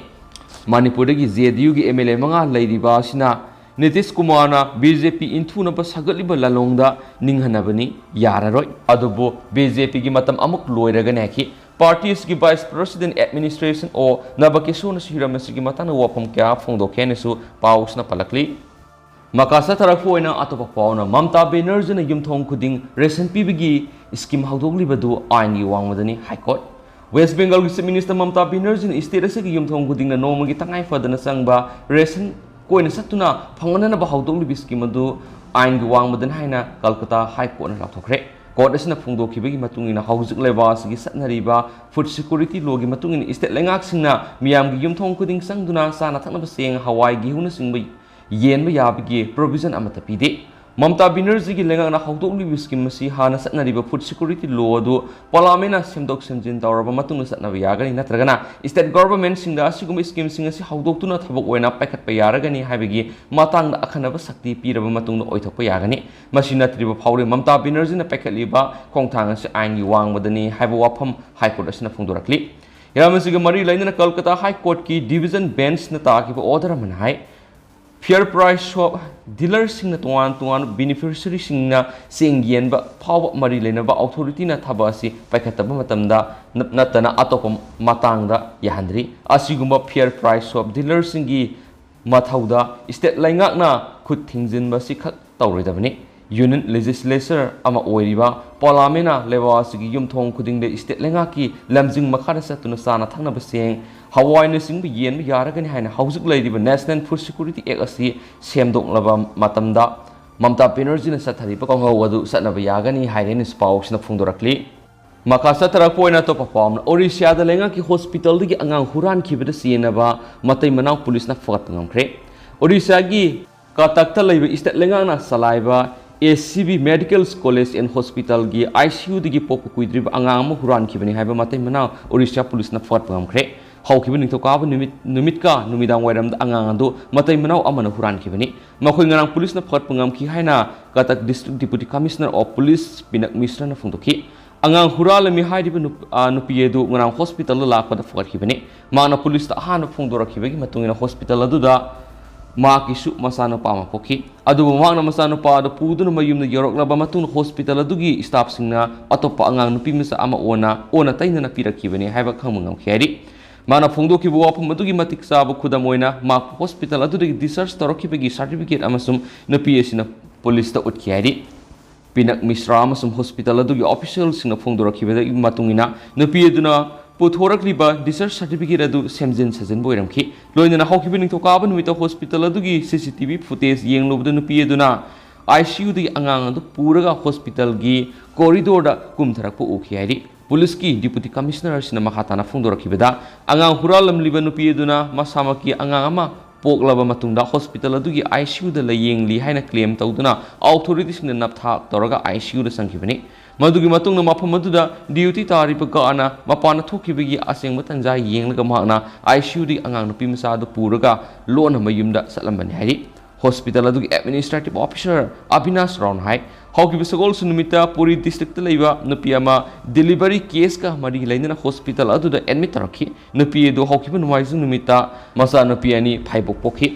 ꯃꯅꯤꯄꯨꯔꯗꯒꯤ ꯖꯦ ꯗꯤ ꯌꯨꯒꯤ ꯑꯦꯝ ꯑꯦꯜ ꯑꯦ ꯃꯉꯥ ꯂꯩꯔꯤꯕ ꯑꯁꯤꯅ ꯅꯤꯇꯤꯁ ꯀꯨꯃꯥꯔꯅ ꯕꯤ ꯖꯦ ꯄꯤ ꯏꯟꯊꯨꯅꯕ ꯁꯥꯒꯠꯂꯤꯕ ꯂꯥꯂꯣꯡꯗ ꯅꯤꯡꯍꯟꯅꯕꯅꯤ꯫ ꯌꯥꯔꯔꯣꯏ꯫ ꯑꯗꯨꯕꯨ ꯕꯤ ꯖꯦ ꯄꯤꯒꯤ ꯃꯇꯝ ꯑꯃꯨꯛ ꯂꯣꯏꯔꯒꯅꯤ ꯍꯥꯏꯈꯤ꯫ ꯄꯥꯔꯇꯤ ꯑꯁꯤꯒꯤ ꯚꯥꯏꯁ ꯄ꯭ꯔꯁꯤꯗꯦꯟ ꯑꯦꯗꯃꯤꯅꯤꯁꯇ꯭ꯔꯦꯁꯟ ꯑꯣ ꯅꯕꯀꯤꯁꯣꯔꯅꯁꯨ ꯍꯤꯔꯝ ꯑꯁꯤꯒꯤ ꯃꯇꯥꯡꯗ ꯋꯥꯐꯝ ꯀꯌꯥ ꯐꯣꯡꯗꯣꯛꯈꯤ ꯍꯥꯏꯅꯁꯨ ꯄꯥꯎꯁꯤꯅ ꯄꯜꯂꯛꯂꯤ꯫ ꯃꯈꯥ ꯆꯠꯊꯔꯛꯄ ꯑꯣꯏꯅ ꯑꯇꯣꯞꯄ ꯄꯥꯎꯅ ꯃꯝꯇꯥ ꯕꯦꯅꯔꯖꯤꯅ ꯌꯨꯝꯊꯣꯡ ꯈꯨꯗꯤꯡ ꯔꯦꯁꯟ ꯄꯤꯕꯒꯤ ꯁ꯭ꯀꯤꯝ ꯍꯧꯗꯣꯛꯂꯤꯕꯗꯨ ꯑꯥꯏꯟꯒꯤ ꯋꯥꯡꯃꯗꯅꯤ, ꯍꯥꯏ ꯀꯣꯔꯠ꯫ ꯋꯦꯁ ꯕꯦꯡꯒꯜꯒꯤ ꯆꯤꯐ ꯃꯤꯅꯤꯁꯇꯔ ꯃꯝꯇꯥ ꯕꯦꯅꯔꯖꯤꯅ ꯁ꯭ꯇꯦꯠ ꯑꯁꯤꯒꯤ ꯌꯨꯝꯊꯣꯡ ꯈꯨꯗꯤꯡꯗ ꯅꯣꯡꯃꯒꯤ ꯇꯉꯥꯏ ꯐꯗꯅ ꯆꯪꯕ ꯔꯦꯁꯟ ꯀꯣꯏꯅ ꯆꯠꯇꯨꯅ ꯐꯪꯍꯟꯅꯅꯕ ꯍꯧꯗꯣꯛꯂꯤꯕ ꯁ꯭ꯀꯤꯝ ꯑꯗꯨ ꯑꯥꯏꯟꯒꯤ ꯋꯥꯡꯃꯗꯅꯤ ꯍꯥꯏꯅ ꯀꯜꯀꯇꯥ ꯍꯥꯏ ꯀꯣꯔꯠꯅ ꯂꯥꯎꯊꯣꯛꯈ꯭ꯔꯦ꯫ ꯀꯣꯔꯠ ꯑꯁꯤꯅ ꯐꯣꯡꯗꯣꯛꯈꯤꯕꯒꯤ ꯃꯇꯨꯡ ꯏꯟꯅ ꯍꯧꯖꯤꯛ ꯂꯩꯕꯥꯛ ꯑꯁꯤꯒꯤ ꯆꯠꯅꯔꯤꯕ ꯐꯨꯗ ꯁꯦꯀ꯭ꯌꯨꯔꯤꯇꯤ ꯂꯣꯒꯤ ꯃꯇꯨꯡ ꯏꯟꯅ ꯁ꯭ꯇꯦꯠ ꯂꯩꯉꯥꯛꯁꯤꯡꯅ ꯃꯤꯌꯥꯝꯒꯤ ꯌꯨꯝꯊꯣꯡ ꯈꯨꯗꯤꯡ ꯆꯪꯗꯨꯅ ꯆꯥꯅ ꯊꯛꯅꯕ ꯆꯦꯡ, ꯍꯋꯥꯏ, ꯒꯦꯍꯨꯅꯆꯤꯡꯕ ꯌꯦꯟꯕ ꯌꯥꯕꯒꯤ ꯄ꯭ꯔꯣꯚꯤꯖꯟ ꯑꯃꯠꯇ ꯄꯤꯗꯦ꯫ ꯃꯝꯇꯥ ꯕꯦꯅꯔꯖꯤꯒꯤ ꯂꯩꯉꯥꯛꯅ ꯍꯧꯗꯣꯛꯂꯤꯕ ꯁ꯭ꯀꯤꯝ ꯑꯁꯤ ꯍꯥꯟꯅ ꯆꯠꯅꯔꯤꯕ ꯐꯨꯗ ꯁꯦꯀ꯭ꯌꯨꯔꯤꯇꯤ ꯂꯣ ꯑꯗꯨ ꯄꯥꯔꯂꯥꯃꯦꯟꯅ ꯁꯦꯝꯗꯣꯛ ꯁꯦꯝꯖꯤꯟ ꯇꯧꯔꯕ ꯃꯇꯨꯡꯗ ꯆꯠꯅꯕ ꯌꯥꯒꯅꯤ, ꯅꯠꯇ꯭ꯔꯒꯅ ꯁ꯭ꯇꯦꯠ ꯒꯚꯔꯟꯃꯦꯟꯠꯁꯤꯡꯗ ꯑꯁꯤꯒꯨꯝꯕ ꯁ꯭ꯀꯤꯝꯁꯤꯡ ꯑꯁꯤ ꯍꯧꯗꯣꯛꯇꯨꯅ ꯊꯕꯛ ꯑꯣꯏꯅ ꯄꯥꯏꯈꯠꯄ ꯌꯥꯔꯒꯅꯤ ꯍꯥꯏꯕꯒꯤ ꯃꯇꯥꯡꯗ ꯑꯈꯟꯅꯕ ꯁꯛꯇꯤ ꯄꯤꯔꯕ ꯃꯇꯨꯡꯗ ꯑꯣꯏꯊꯣꯛꯄ ꯌꯥꯒꯅꯤ꯫ ꯃꯁꯤ ꯅꯠꯇ꯭ꯔꯤꯕ ꯐꯥꯎꯗꯤ ꯃꯝꯇꯥ ꯕꯦꯅꯔꯖꯤꯅ ꯄꯥꯏꯈꯠꯂꯤꯕ ꯈꯣꯡꯊꯥꯡ ꯑꯁꯤ ꯑꯥꯏꯟꯒꯤ ꯋꯥꯡꯃꯗꯅꯤ ꯍꯥꯏꯕ ꯋꯥꯐꯝ ꯍꯥꯏ ꯀꯣꯔꯠ ꯑꯁꯤꯅ ꯐꯣꯡꯗꯣꯔꯛꯂꯤ꯫ ꯍꯤꯔꯝ ꯑꯁꯤꯒ ꯃꯔꯤ ꯂꯩꯅꯅ ꯀꯜꯀꯇꯥ ꯍꯥꯏ ꯀꯣꯔꯠꯀꯤ ꯗꯤꯚꯤꯖꯟ ꯕꯦꯟꯁꯅ ꯇꯥꯈꯤꯕ ꯑꯣꯔꯗꯔ ꯑꯃꯅ ꯍꯥꯏ, ꯐꯤꯌꯔ ꯄ꯭ꯔꯥꯏꯁ ꯁꯣꯞ ꯗꯤꯂꯔꯁꯤꯡꯅ ꯇꯣꯉꯥꯟ ꯇꯣꯉꯥꯟꯕ ꯕꯦꯅꯤꯐꯤꯁꯔꯤꯁꯤꯡꯅ ꯆꯦꯡ ꯌꯦꯟꯕ ꯐꯥꯎꯕ ꯃꯔꯤ ꯂꯩꯅꯕ ꯑꯣꯊꯣꯔꯤꯇꯤꯅ ꯊꯕꯛ ꯑꯁꯤ ꯄꯥꯏꯈꯠꯇꯕ ꯃꯇꯝꯗ ꯅꯠ-, ꯅꯠꯇꯅ ꯑꯇꯣꯞꯄ ꯃꯇꯥꯡꯗ ꯌꯥꯍꯟꯗ꯭ꯔꯤ꯫ ꯑꯁꯤꯒꯨꯝꯕ ꯐꯤꯌꯔ ꯄ꯭ꯔꯥꯏꯁ ꯁꯣꯞ ꯗꯤꯂꯔꯁꯤꯡꯒꯤ ꯃꯊꯧꯗ ꯁ꯭ꯇꯦꯠ ꯂꯩꯉꯥꯛꯅ ꯈꯨꯠ ꯊꯤꯡꯖꯤꯟꯕ ꯑꯁꯤ ꯈꯛ ꯇꯧꯔꯣꯏꯗꯕꯅꯤ꯫ ꯌꯨꯅꯤꯌꯟ ꯂꯦꯖꯤꯁꯂꯦꯆꯔ ꯑꯃ ꯑꯣꯏꯔꯤꯕ ꯄꯥꯔꯂꯥꯃꯦꯟꯅ ꯂꯩꯕꯥꯛ ꯑꯁꯤꯒꯤ ꯌꯨꯝꯊꯣꯡ ꯈꯨꯗꯤꯡꯗ ꯁ꯭ꯇꯦꯠ ꯂꯩꯉꯥꯛꯀꯤ ꯂꯝꯖꯤꯡ ꯃꯈꯥꯗ ꯆꯠꯇꯨꯅ ꯆꯥꯅ ꯊꯛꯅꯕ ꯆꯦꯡ, ꯍꯋꯥꯏꯅꯆꯤꯡꯕ ꯌꯦꯟꯕ ꯌꯥꯔꯒꯅꯤ ꯍꯥꯏꯅ ꯍꯧꯖꯤꯛ ꯂꯩꯔꯤꯕ ꯅꯦꯁꯅꯦꯜ ꯐꯨꯗ ꯁꯦꯀ꯭ꯌꯨꯔꯤꯇꯤ ꯑꯦꯛ ꯑꯁꯤ ꯁꯦꯝꯗꯣꯛꯂꯕ ꯃꯇꯝꯗ ꯃꯃꯇꯥ ꯕꯦꯅꯔꯖꯤꯅ ꯆꯠꯊꯔꯤꯕ ꯈꯣꯡꯍꯧ ꯑꯗꯨ ꯆꯠꯅꯕ ꯌꯥꯒꯅꯤ ꯍꯥꯏꯔꯦꯅꯁꯨ ꯄꯥꯎꯁꯤꯅ ꯐꯣꯡꯗꯣꯔꯛꯂꯤ꯫ ꯃꯈꯥ ꯆꯠꯊꯔꯛꯄ ꯑꯣꯏꯅ ꯑꯇꯣꯞꯄ ꯄꯥꯎ ꯑꯃꯅ, ꯑꯣꯔꯤꯁꯤꯌꯥꯗ ꯂꯩꯉꯥꯛꯀꯤ ꯍꯣꯁꯄꯤꯇꯥꯜꯗꯒꯤ ꯑꯉꯥꯡ ꯍꯨꯔꯥꯟꯈꯤꯕꯗ ꯆꯦꯟꯅꯕ ꯃꯇꯩ ꯃꯅꯥꯎ ꯄꯨꯂꯤꯁꯅ ꯐꯒꯠꯄ ꯉꯝꯈ꯭ꯔꯦ꯫ ꯑꯣꯔꯤꯁꯤꯌꯥꯒꯤ ꯀꯇꯛꯇ ꯂꯩꯕ ꯁ꯭ꯇꯦꯠ ꯂꯩꯉꯥꯛꯅ ꯆꯂꯥꯏꯕ A C B Medical College and Hospitalꯒꯤ I C Uꯗꯒꯤ ꯄꯣꯛꯄ ꯀꯨꯏꯗ꯭ꯔꯤꯕ ꯑꯉꯥꯡ ꯑꯃ ꯍꯨꯔꯥꯟꯈꯤꯕꯅꯤ ꯍꯥꯏꯕ ꯃꯇꯩ ꯃꯅꯥꯎ ꯑꯣꯔꯤꯁꯤꯌꯥ ꯄꯨꯂꯤꯁꯅ ꯐꯒꯠꯄ ꯉꯝꯈ꯭ꯔꯦ꯫ ꯍꯧꯈꯤꯕ ꯅꯤꯡꯊꯧꯀꯥꯕ ꯅꯨꯃꯤꯠ, ꯅꯨꯃꯤꯠꯀ ꯅꯨꯃꯤꯗꯥꯡ ꯋꯥꯏꯔꯝꯗ ꯑꯉꯥꯡ ꯑꯗꯨ ꯃꯇꯩ ꯃꯅꯥꯎ ꯑꯃꯅ ꯍꯨꯔꯥꯟꯈꯤꯕꯅꯤ꯫ ꯃꯈꯣꯏ ꯉꯔꯥꯡ ꯄꯨꯂꯤꯁꯅ ꯐꯒꯠꯄ ꯉꯝꯈꯤ ꯍꯥꯏꯅ Cuttack District Deputy Commissioner of Police ꯄꯤꯅꯛ ꯃꯤꯁ꯭ꯔꯅ ꯐꯣꯡꯗꯣꯛꯈꯤ꯫ ꯑꯉꯥꯡ ꯍꯨꯔꯥꯜꯂꯝꯃꯤ ꯍꯥꯏꯔꯤꯕ ꯅꯨꯞ-, ꯑ, ꯅꯨꯄꯤ ꯑꯗꯨ ꯉꯔꯥꯡ ꯍꯣꯁꯄꯤꯇꯥꯜꯗ ꯂꯥꯛꯄꯗ ꯐꯒꯠꯈꯤꯕꯅꯤ꯫ ꯃꯍꯥꯛꯅ ꯄꯨꯂꯤꯁꯇ ꯑꯍꯥꯟꯕ ꯐꯣꯡꯗꯣꯔꯛꯈꯤꯕꯒꯤ ꯃꯇꯨꯡ ꯏꯟꯅ ꯍꯣꯁꯄꯤꯇꯥꯜ ꯑꯗꯨꯗ ꯃꯍꯥꯛꯀꯤꯁꯨ ꯃꯆꯥꯅꯨꯄꯥ ꯑꯃ ꯄꯣꯛꯈꯤ꯫ ꯑꯗꯨꯕꯨ ꯃꯍꯥꯛꯅ ꯃꯆꯥꯅꯨꯄꯥ ꯑꯗꯨ ꯄꯨꯗꯨꯅ ꯃꯌꯨꯝꯗ ꯌꯧꯔꯛꯂꯕ ꯃꯇꯨꯡꯗ ꯍꯣꯁꯄꯤꯇꯥꯜ ꯑꯗꯨꯒꯤ ꯁ꯭ꯇꯥꯐꯁꯤꯡꯅ ꯑꯇꯣꯞꯄ ꯑꯉꯥꯡ ꯅꯨꯄꯤ ꯃꯆꯥ ꯑꯃ ꯑꯣꯟꯅ, ꯑꯣꯟꯅ ꯇꯩꯅꯅ ꯄꯤꯔꯛꯈꯤꯕꯅꯤ ꯍꯥꯏꯕ ꯈꯪꯕ ꯉꯝꯈꯤ ꯍꯥꯏꯔꯤ꯫ ꯃꯍꯥꯛꯅ ꯐꯣꯡꯗꯣꯛꯈꯤꯕ ꯋꯥꯐꯝ ꯑꯗꯨꯒꯤ ꯃꯇꯤꯛ ꯆꯥꯕ ꯈꯨꯗꯝ ꯑꯣꯏꯅ ꯃꯍꯥꯛꯄꯨ ꯍꯣꯁꯄꯤꯇꯥꯜ ꯑꯗꯨꯗꯒꯤ discharge ꯇꯧꯔꯛꯈꯤꯕꯒꯤ certificate ꯑꯃꯁꯨ ꯅꯨꯄꯤ ꯑꯁꯤꯅ ꯄꯨꯂꯤꯁꯇ ꯎꯠꯈꯤ ꯍꯥꯏꯔꯤ꯫ ꯄꯤꯅꯛ ꯃꯤꯁ꯭ꯔꯥ ꯑꯃꯁꯨꯡ ꯍꯣꯁꯄꯤꯇꯥꯜ ꯑꯗꯨꯒꯤ officialꯁꯤꯡꯅ ꯐꯣꯡꯗꯣꯔꯛꯈꯤꯕꯗꯒꯤ ꯃꯇꯨꯡ ꯏꯟꯅ ꯅꯨꯄꯤ ꯑꯗꯨꯅ ꯄꯨꯊꯣꯔꯛꯂꯤꯕ discharge certificate ꯑꯗꯨ ꯁꯦꯝꯖꯤꯟ ꯁꯥꯖꯤꯟꯕ ꯑꯣꯏꯔꯝꯈꯤ꯫ ꯂꯣꯏꯅꯅ ꯍꯧꯈꯤꯕ ꯅꯤꯡꯊꯧꯀꯥꯕ ꯅꯨꯃꯤꯠꯇ ꯍꯣꯁꯄꯤꯇꯥꯜ ꯑꯗꯨꯒꯤ C C T V footage ꯌꯦꯡꯂꯨꯕꯗ ꯅꯨꯄꯤ ꯑꯗꯨꯅ I C Uꯗꯒꯤ ꯑꯉꯥꯡ ꯑꯗꯨ ꯄꯨꯔꯒ ꯍꯣꯁꯄꯤꯇꯥꯜꯒꯤ corridorꯗ ꯀꯨꯝꯊꯔꯛꯄ ꯎꯈꯤ ꯍꯥꯏꯔꯤ꯫ ꯄꯨꯂꯤꯁꯀꯤ Deputy Commissioner ꯑꯁꯤꯅ ꯃꯈꯥ ꯇꯥꯅ ꯐꯣꯡꯗꯣꯔꯛꯈꯤꯕꯗ, ꯑꯉꯥꯡ ꯍꯨꯔꯥꯜꯂꯝꯂꯤꯕ ꯅꯨꯄꯤ ꯑꯗꯨꯅ ꯃꯁꯥꯃꯛꯀꯤ ꯑꯉꯥꯡ ꯑꯃ ꯄꯣꯛꯂꯕ ꯃꯇꯨꯡꯗ ꯍꯣꯁꯄꯤꯇꯥꯜ ꯑꯗꯨꯒꯤ I C Uꯗ ꯂꯥꯌꯦꯡꯂꯤ ꯍꯥꯏꯅ claim ꯇꯧꯗꯨꯅ authorityꯁꯤꯡꯅ ꯅꯞꯊꯥꯛ ꯇꯧꯔꯒ I C Uꯗ ꯆꯪꯈꯤꯕꯅꯤ꯫ ꯃꯗꯨꯒꯤ ꯃꯇꯨꯡꯗ ꯃꯐꯝ ꯑꯗꯨꯗ duty ꯇꯥꯔꯤꯕ guardꯅ ꯃꯄꯥꯟꯗ ꯊꯣꯛꯈꯤꯕꯒꯤ ꯑꯁꯦꯡꯕ ꯇꯥꯟꯖꯥ ꯌꯦꯡꯂꯒ ꯃꯍꯥꯛꯅ I C Uꯗꯒꯤ ꯑꯉꯥꯡ ꯅꯨꯄꯤ ꯃꯆꯥ ꯑꯗꯨ ꯄꯨꯔꯒ ꯂꯣꯟꯅ ꯃꯌꯨꯝꯗ ꯆꯠꯂꯝꯕꯅꯤ ꯍꯥꯏꯔꯤ꯫ ꯍꯣꯁꯄꯤꯇꯥꯜ ꯑꯗꯨꯒꯤ ꯑꯦꯗꯃꯤꯅꯤꯁꯇ꯭ꯔꯦꯇꯤꯚ ꯑꯣꯐꯤꯁꯔ ꯑꯕꯤꯅꯥꯁ ꯔꯥꯎꯅ ꯍꯥꯏ꯫ ꯍꯧꯈꯤꯕ ꯁꯒꯣꯜꯁꯦꯟ ꯅꯨꯃꯤꯠꯇ ꯄꯨꯔꯤ ꯗꯤꯁꯇ꯭ꯔꯤꯛꯇ ꯂꯩꯕ ꯅꯨꯄꯤ ꯑꯃ ꯗꯤꯂꯤꯚꯔꯤ ꯀꯦꯁꯀ ꯃꯔꯤ ꯂꯩꯅꯅ ꯍꯣꯁꯄꯤꯇꯥꯜ ꯑꯗꯨꯗ ꯑꯦꯗꯃꯤꯠ ꯇꯧꯔꯛꯈꯤ꯫ ꯅꯨꯄꯤ ꯑꯗꯨ ꯍꯧꯈꯤꯕ ꯅꯣꯡꯃꯥꯏꯖꯤꯡ ꯅꯨꯃꯤꯠꯇ ꯃꯆꯥꯅꯨꯄꯤ ꯑꯅꯤ ꯐꯥꯏꯕꯣꯛ ꯄꯣꯛꯈꯤ꯫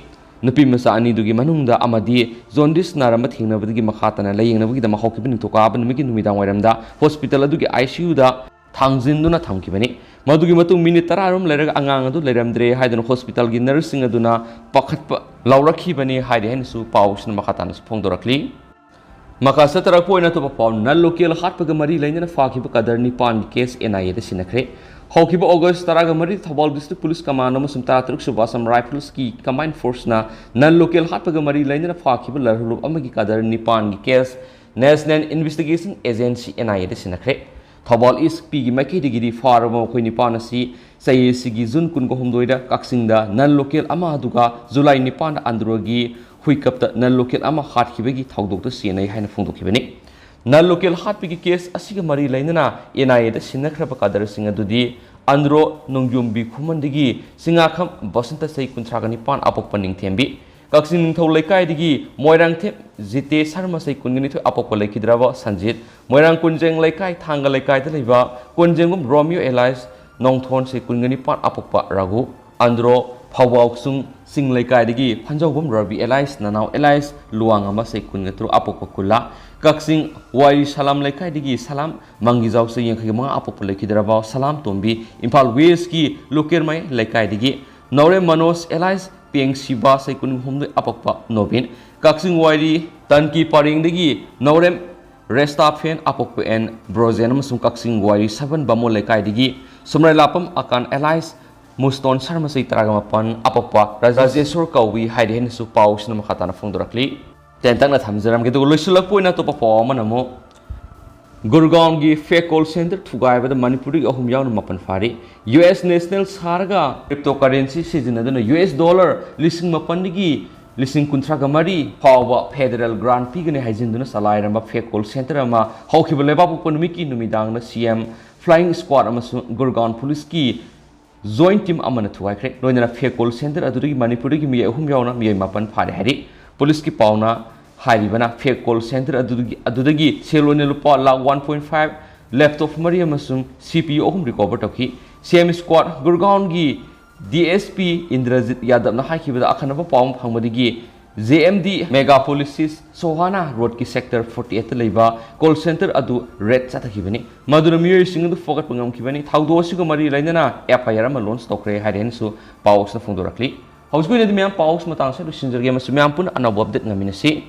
ꯅꯨꯄꯤ ꯃꯆꯥ ꯑꯅꯤꯗꯨꯒꯤ ꯃꯅꯨꯡꯗ ꯑꯃꯗꯤ ꯖꯣꯟꯗꯤꯁ ꯅꯥꯔꯝꯕ ꯊꯦꯡꯅꯕꯗꯒꯤ ꯃꯈꯥ ꯇꯥꯅ ꯂꯥꯌꯦꯡꯅꯕꯒꯤꯗꯃꯛ ꯍꯧꯈꯤꯕ ꯅꯤꯡꯊꯧꯀꯥꯕ ꯅꯨꯃꯤꯠꯀꯤ ꯅꯨꯃꯤꯗꯥꯡ ꯋꯥꯏꯔꯝꯗ ꯍꯣꯁꯄꯤꯇꯥꯜ ꯑꯗꯨꯒꯤ ꯑꯥꯏ ꯁꯤ ꯌꯨꯗ ꯊꯥꯡꯖꯤꯟꯗꯨꯅ ꯊꯝꯈꯤꯕꯅꯤ꯫ ꯃꯗꯨꯒꯤ ꯃꯇꯨꯡ ꯃꯤꯅꯤꯠ ꯇꯔꯥꯔꯣꯝ ꯂꯩꯔꯒ ꯑꯉꯥꯡ ꯑꯗꯨ ꯂꯩꯔꯝꯗ꯭ꯔꯦ ꯍꯥꯏꯗꯨꯅ ꯍꯣꯁꯄꯤꯇꯥꯜꯒꯤ ꯅꯔꯁꯁꯤꯡ ꯑꯗꯨꯅ ꯄꯥꯈꯠꯄ ꯂꯧꯔꯛꯈꯤꯕꯅꯤ ꯍꯥꯏꯔꯤ ꯍꯥꯏꯅꯁꯨ ꯄꯥꯎꯁꯤꯅ ꯃꯈꯥ ꯇꯥꯅꯁꯨ ꯐꯣꯡꯗꯣꯔꯛꯂꯤ꯫ ꯃꯈꯥ ꯆꯠꯊꯔꯛꯄ ꯑꯣꯏꯅ ꯑꯇꯣꯞꯄ ꯄꯥꯎ, ꯅꯟ ꯂꯣꯀꯦꯜ ꯍꯥꯠꯄꯒ ꯃꯔꯤ ꯂꯩꯅꯅ ꯐꯥꯈꯤꯕ ꯀꯗꯔ ꯅꯤꯄꯥꯟꯒꯤ ꯀꯦꯁ ꯑꯦꯟ ꯑꯥꯏ ꯑꯦꯗ ꯁꯤꯟꯅꯈ꯭ꯔꯦ꯫ ꯍꯧꯈꯤꯕ ꯑꯣꯒꯁ ꯇꯔꯥꯒ ꯃꯔꯤ ꯊꯧꯕꯥꯜ ꯗꯤꯁꯇ꯭ꯔꯤꯛ ꯄꯨꯂꯤꯁ ꯀꯃꯥꯟꯗꯣ ꯑꯃꯁꯨꯡ ꯇꯔꯥ ꯇꯔꯨꯛ ꯁꯨꯕ ꯑꯁꯥꯝ ꯔꯥꯏꯐꯜꯁꯀꯤ ꯀꯝꯕꯥꯏꯟ ꯐꯣꯔꯁꯅ ꯅꯟ ꯂꯣꯀꯦꯜ ꯍꯥꯠꯄꯒ ꯃꯔꯤ ꯂꯩꯅꯅ ꯐꯥꯈꯤꯕ ꯂꯔꯍꯨꯂꯨꯞ ꯑꯃꯒꯤ ꯀꯗꯔ ꯅꯤꯄꯥꯟꯒꯤ case national investigation agency N I ꯑꯦꯗ ꯁꯤꯟꯅꯈ꯭ꯔꯦ꯫ ꯊꯧꯕꯥꯜ ꯏꯁ ꯄꯤꯒꯤ ꯃꯥꯏꯀꯩꯗꯒꯤꯗꯤ ꯐꯥꯔꯕ ꯃꯈꯣꯏ ꯅꯤꯄꯥꯟ ꯑꯁꯤ ꯆꯍꯤ ꯑꯁꯤꯒꯤ ꯖꯨꯟ ꯀꯨꯟꯒ ꯍꯨꯝꯗꯣꯏꯗ ꯀꯛꯆꯤꯡꯗ ꯅꯟ ꯂꯣꯀꯦꯜ ꯑꯃ ꯑꯗꯨꯒ ꯖꯨꯂꯥꯏ ꯅꯤꯄꯥꯟꯗ ꯑꯟꯗ꯭ꯔꯣꯒꯤ ꯍꯨꯏꯀꯞꯇ ꯅꯟ ꯂꯣꯀꯦꯜ ꯑꯃ ꯍꯥꯠꯈꯤꯕꯒꯤ ꯊꯧꯗꯣꯛꯇ ꯆꯦꯟꯅꯩ ꯍꯥꯏꯅ ꯐꯣꯡꯗꯣꯛꯈꯤꯕꯅꯤ꯫ ꯅꯟ ꯂꯣꯀꯦꯜ ꯍꯥꯠꯄꯒꯤ ꯀꯦꯁ ꯑꯁꯤꯒ ꯃꯔꯤ ꯂꯩꯅꯅ ꯑꯦꯟ ꯑꯥꯏ ꯑꯦꯗ ꯁꯤꯟꯅꯈ꯭ꯔꯕ ꯀꯗꯔꯁꯤꯡ ꯑꯗꯨꯗꯤ ꯑꯟꯗ꯭ꯔꯣ ꯅꯣꯡꯌꯣꯝꯕꯤ ꯈꯨꯃꯟꯗꯒꯤ ꯆꯤꯡꯉꯥꯈꯝ ꯕꯁꯟꯇ ꯆꯍꯤ ꯀꯨꯟꯊ꯭ꯔꯥꯒ ꯅꯤꯄꯥꯟ ꯑꯄꯣꯛꯄ ꯅꯤꯡꯊꯦꯝꯕꯤ, ꯀꯛꯆꯤꯡ ꯅꯤꯡꯊꯧ ꯂꯩꯀꯥꯏꯗꯒꯤ ꯃꯣꯏꯔꯥꯡꯊꯦꯝ ꯖꯤꯇꯦ ꯁꯔꯃ ꯆꯍꯤ ꯀꯨꯟꯒ ꯅꯤꯊꯣꯏ ꯑꯄꯣꯛꯄ ꯂꯩꯈꯤꯗ꯭ꯔꯕ ꯁꯟꯖꯤꯠ, ꯃꯣꯏꯔꯥꯡ ꯀꯣꯟꯖꯦꯡ ꯂꯩꯀꯥꯏ ꯊꯥꯡꯒ ꯂꯩꯀꯥꯏꯗ ꯂꯩꯕ ꯀꯣꯟꯖꯦꯡꯕꯝ ꯔꯣꯃꯤꯌꯣ ꯑꯦꯂꯥꯏꯁ ꯅꯣꯡꯊꯣꯟ ꯆꯍꯤ ꯀꯨꯟꯒ ꯅꯤꯄꯥꯟ ꯑꯄꯣꯛꯄ ꯔꯥꯍꯨ, ꯑꯟꯗ꯭ꯔꯣ ꯐꯧꯕꯥꯎꯆꯨꯡ ꯆꯤꯡ ꯂꯩꯀꯥꯏꯗꯒꯤ ꯐꯟꯖꯧꯕꯝ ꯔꯕꯤ ꯑꯦꯂꯥꯏꯁ ꯅꯅꯥꯎ ꯑꯦꯂꯥꯏꯁ ꯂꯨꯋꯥꯡ ꯑꯃ ꯆꯍꯤ ꯀꯨꯟꯒ ꯇꯔꯨꯛ ꯑꯄꯣꯛꯄ ꯀꯨꯂꯥ, ꯀꯛꯆꯤꯡ ꯋꯥꯏꯔꯤ ꯁꯂꯥꯝ ꯂꯩꯀꯥꯏꯗꯒꯤ ꯁꯂꯥꯝ ꯃꯪꯒꯤꯖꯥꯎ ꯆꯍꯤ ꯌꯥꯡꯈꯩꯒ ꯃꯉꯥ ꯑꯄꯣꯛꯄ ꯂꯩꯈꯤꯗ꯭ꯔꯕ ꯁꯂꯥꯝ ꯇꯣꯝꯕꯤ, ꯏꯝꯐꯥꯜ ꯋꯦꯁꯀꯤ ꯂꯨꯀꯦꯔꯃꯩ ꯂꯩꯀꯥꯏꯗꯒꯤ ꯅꯥꯎꯔꯦꯝ ꯃꯅꯣꯖ ꯑꯦꯂꯥꯏꯁ ꯄꯦꯡꯁꯤꯕ ꯆꯍꯤ ꯀꯨꯟꯍꯨꯝꯗꯣꯏ ꯑꯄꯣꯛꯄ ꯅꯣꯕꯤꯟ, ꯀꯛꯆꯤꯡ ꯋꯥꯏꯔꯤ ꯇꯟꯀꯤ ꯄꯔꯦꯡꯗꯒꯤ ꯅꯥꯎꯔꯦꯝ ꯔꯦꯁꯇꯥꯐꯦꯟ ꯑꯄꯣꯛꯄ ꯑꯦꯟ ꯕ꯭ꯔꯣꯖꯦꯟ ꯑꯃꯁꯨꯡ ꯀꯛꯆꯤꯡ ꯋꯥꯏꯔꯤ ꯁꯕꯟ ꯕꯥꯃꯣꯟ ꯂꯩꯀꯥꯏꯗꯒꯤ ꯁꯨꯝꯔꯩꯂꯥꯄꯝ ꯑꯀꯥꯟ ꯑꯦꯂꯥꯏꯁ ꯃꯨꯁꯇꯣꯟ ꯁꯔꯃ ꯆꯍꯤ ꯇꯔꯥꯒ ꯃꯥꯄꯟ ꯑꯄꯣꯛꯄ ꯔꯥꯖꯦꯁꯣꯔ ꯀꯧꯏ ꯍꯥꯏꯔꯤ ꯍꯥꯏꯅꯁꯨ ꯄꯥꯎꯁꯤꯅ ꯃꯈꯥ ꯇꯥꯅ ꯐꯣꯡꯗꯣꯔꯛꯂꯤ꯫ ꯇꯦꯟꯇꯛꯅ ꯊꯝꯖꯔꯝꯒꯦ꯫ ꯑꯗꯨꯒ ꯂꯣꯏꯁꯤꯜꯂꯛꯄ ꯑꯣꯏꯅ ꯑꯇꯣꯞꯄ ꯄꯥꯎ ꯑꯃꯅ ꯑꯃꯨꯛ ꯒꯨꯔꯒꯥꯎꯟꯒꯤ ꯐꯦꯛ ꯀꯣꯜ ꯁꯦꯟꯇꯔ ꯊꯨꯒꯥꯏꯕꯗ ꯃꯅꯤꯄꯨꯔꯗꯒꯤ ꯑꯍꯨꯝ ꯌꯥꯎꯅ ꯃꯥꯄꯟ ꯐꯥꯔꯤ꯫ ꯌꯨ ꯑꯦꯁ ꯅꯦꯁꯅꯦꯜ ꯁꯥꯔꯒ ꯀ꯭ꯔꯤꯞꯇꯣ ꯀꯔꯦꯟꯁꯤ ꯁꯤꯖꯤꯟꯅꯗꯨꯅ ꯌꯨ ꯑꯦꯁ ꯗꯣꯂꯔ ꯂꯤꯁꯤꯡ ꯃꯥꯄꯟꯗꯒꯤ ꯂꯤꯁꯤꯡ ꯀꯨꯟꯊ꯭ꯔꯥꯒ ꯃꯔꯤ ꯐꯥꯎꯕ ꯐꯦꯗꯔꯦꯜ ꯒ꯭ꯔꯥꯟ ꯄꯤꯒꯅꯤ ꯍꯥꯏꯖꯤꯟꯗꯨꯅ ꯆꯂꯥꯏꯔꯝꯕ ꯐꯦꯛ ꯀꯣꯜ ꯁꯦꯟꯇꯔ ꯑꯃ ꯍꯧꯈꯤꯕ ꯂꯩꯕꯥꯛꯄꯣꯛꯄ ꯅꯨꯃꯤꯠꯀꯤ ꯅꯨꯃꯤꯗꯥꯡꯗ ꯁꯤ ꯑꯦꯝ ꯐ꯭ꯂꯥꯏꯌꯤꯡ ꯁ꯭ꯀ꯭ꯋꯥꯗ ꯑꯃꯁꯨꯡ ꯒꯨꯔꯒꯥꯎꯟ ꯄꯨꯂꯤꯁꯀꯤ ꯖꯣꯏꯟ ꯇꯤꯝ ꯑꯃꯅ ꯊꯨꯒꯥꯏꯈ꯭ꯔꯦ꯫ ꯂꯣꯏꯅꯅ ꯐꯦꯛ ꯀꯣꯜ ꯁꯦꯟꯇꯔ ꯑꯗꯨꯗꯒꯤ ꯃꯅꯤꯄꯨꯔꯗꯒꯤ ꯃꯤꯑꯣꯏ ꯑꯍꯨꯝ ꯌꯥꯎꯅ ꯃꯤꯑꯣꯏ ꯃꯥꯄꯟ ꯐꯥꯔꯦ ꯍꯥꯏꯔꯤ꯫ ꯄꯨꯂꯤꯁꯀꯤ ꯄꯥꯎꯅ ꯍꯥꯏꯔꯤꯕꯅ, ꯐꯦꯛ ꯀꯣꯜ ꯁꯦꯟꯇꯔ ꯑꯗꯨꯗꯒꯤ, ꯑꯗꯨꯗꯒꯤ ꯁꯦꯜ ꯑꯣꯏꯅ ꯂꯨꯄꯥ lakh one point five, laptop ꯃꯔꯤ ꯑꯃꯁꯨꯡ ꯁꯤ ꯄꯤ ꯌꯨ ꯑꯍꯨꯝ ꯔꯤꯀꯣꯚꯔ ꯇꯧꯈꯤ꯫ ꯁꯤ M ꯁ꯭ꯀ꯭ꯋꯥꯗ ꯒꯨꯔꯒꯥꯎꯟꯒꯤ D S P Indrajit ꯌꯥꯗꯕꯅ ꯍꯥꯏꯈꯤꯕꯗ, ꯑꯈꯟꯅꯕ ꯄꯥꯎ ꯑꯃ ꯐꯪꯕꯗꯒꯤ J M D Megapolis Sohna ꯔꯣꯗꯀꯤ ꯁꯦꯛꯇꯔ ꯐꯣꯔꯇꯤ ꯑꯩꯠꯇ ꯂꯩꯕ ꯀꯣꯜ ꯁꯦꯟꯇꯔ ꯑꯗꯨ ꯔꯦꯗ ꯆꯠꯊꯈꯤꯕꯅꯤ꯫ ꯃꯗꯨꯅ ꯃꯤꯑꯣꯏꯁꯤꯡ ꯑꯗꯨ ꯐꯒꯠꯄ ꯉꯝꯈꯤꯕꯅꯤ꯫ ꯊꯧꯗꯣꯛ ꯑꯁꯤꯒ ꯃꯔꯤ ꯂꯩꯅꯅ ꯑꯦꯐ ꯑꯥꯏ ꯑꯥꯔ ꯑꯃ ꯂꯣꯟꯆ ꯇꯧꯈ꯭ꯔꯦ ꯍꯥꯏꯔꯦꯅꯁꯨ ꯄꯥꯎ ꯑꯁꯤꯅ ꯐꯣꯡꯗꯣꯔꯛꯂꯤ꯫ ꯍꯧꯖꯤꯛꯀꯤ ꯑꯣꯏꯅꯗꯤ ꯃꯌꯥꯝ, ꯄꯥꯎ ꯑꯁꯤ ꯃꯇꯥꯡꯁꯤꯗ ꯂꯣꯏꯁꯤꯟꯖꯔꯒꯦ ꯑꯃꯁꯨꯡ ꯃꯌꯥꯝ ꯄꯨꯟꯅ ꯑꯅꯧꯕ ꯑꯞꯗꯦꯠ ꯉꯥꯏꯃꯤꯟꯅꯁꯤ꯫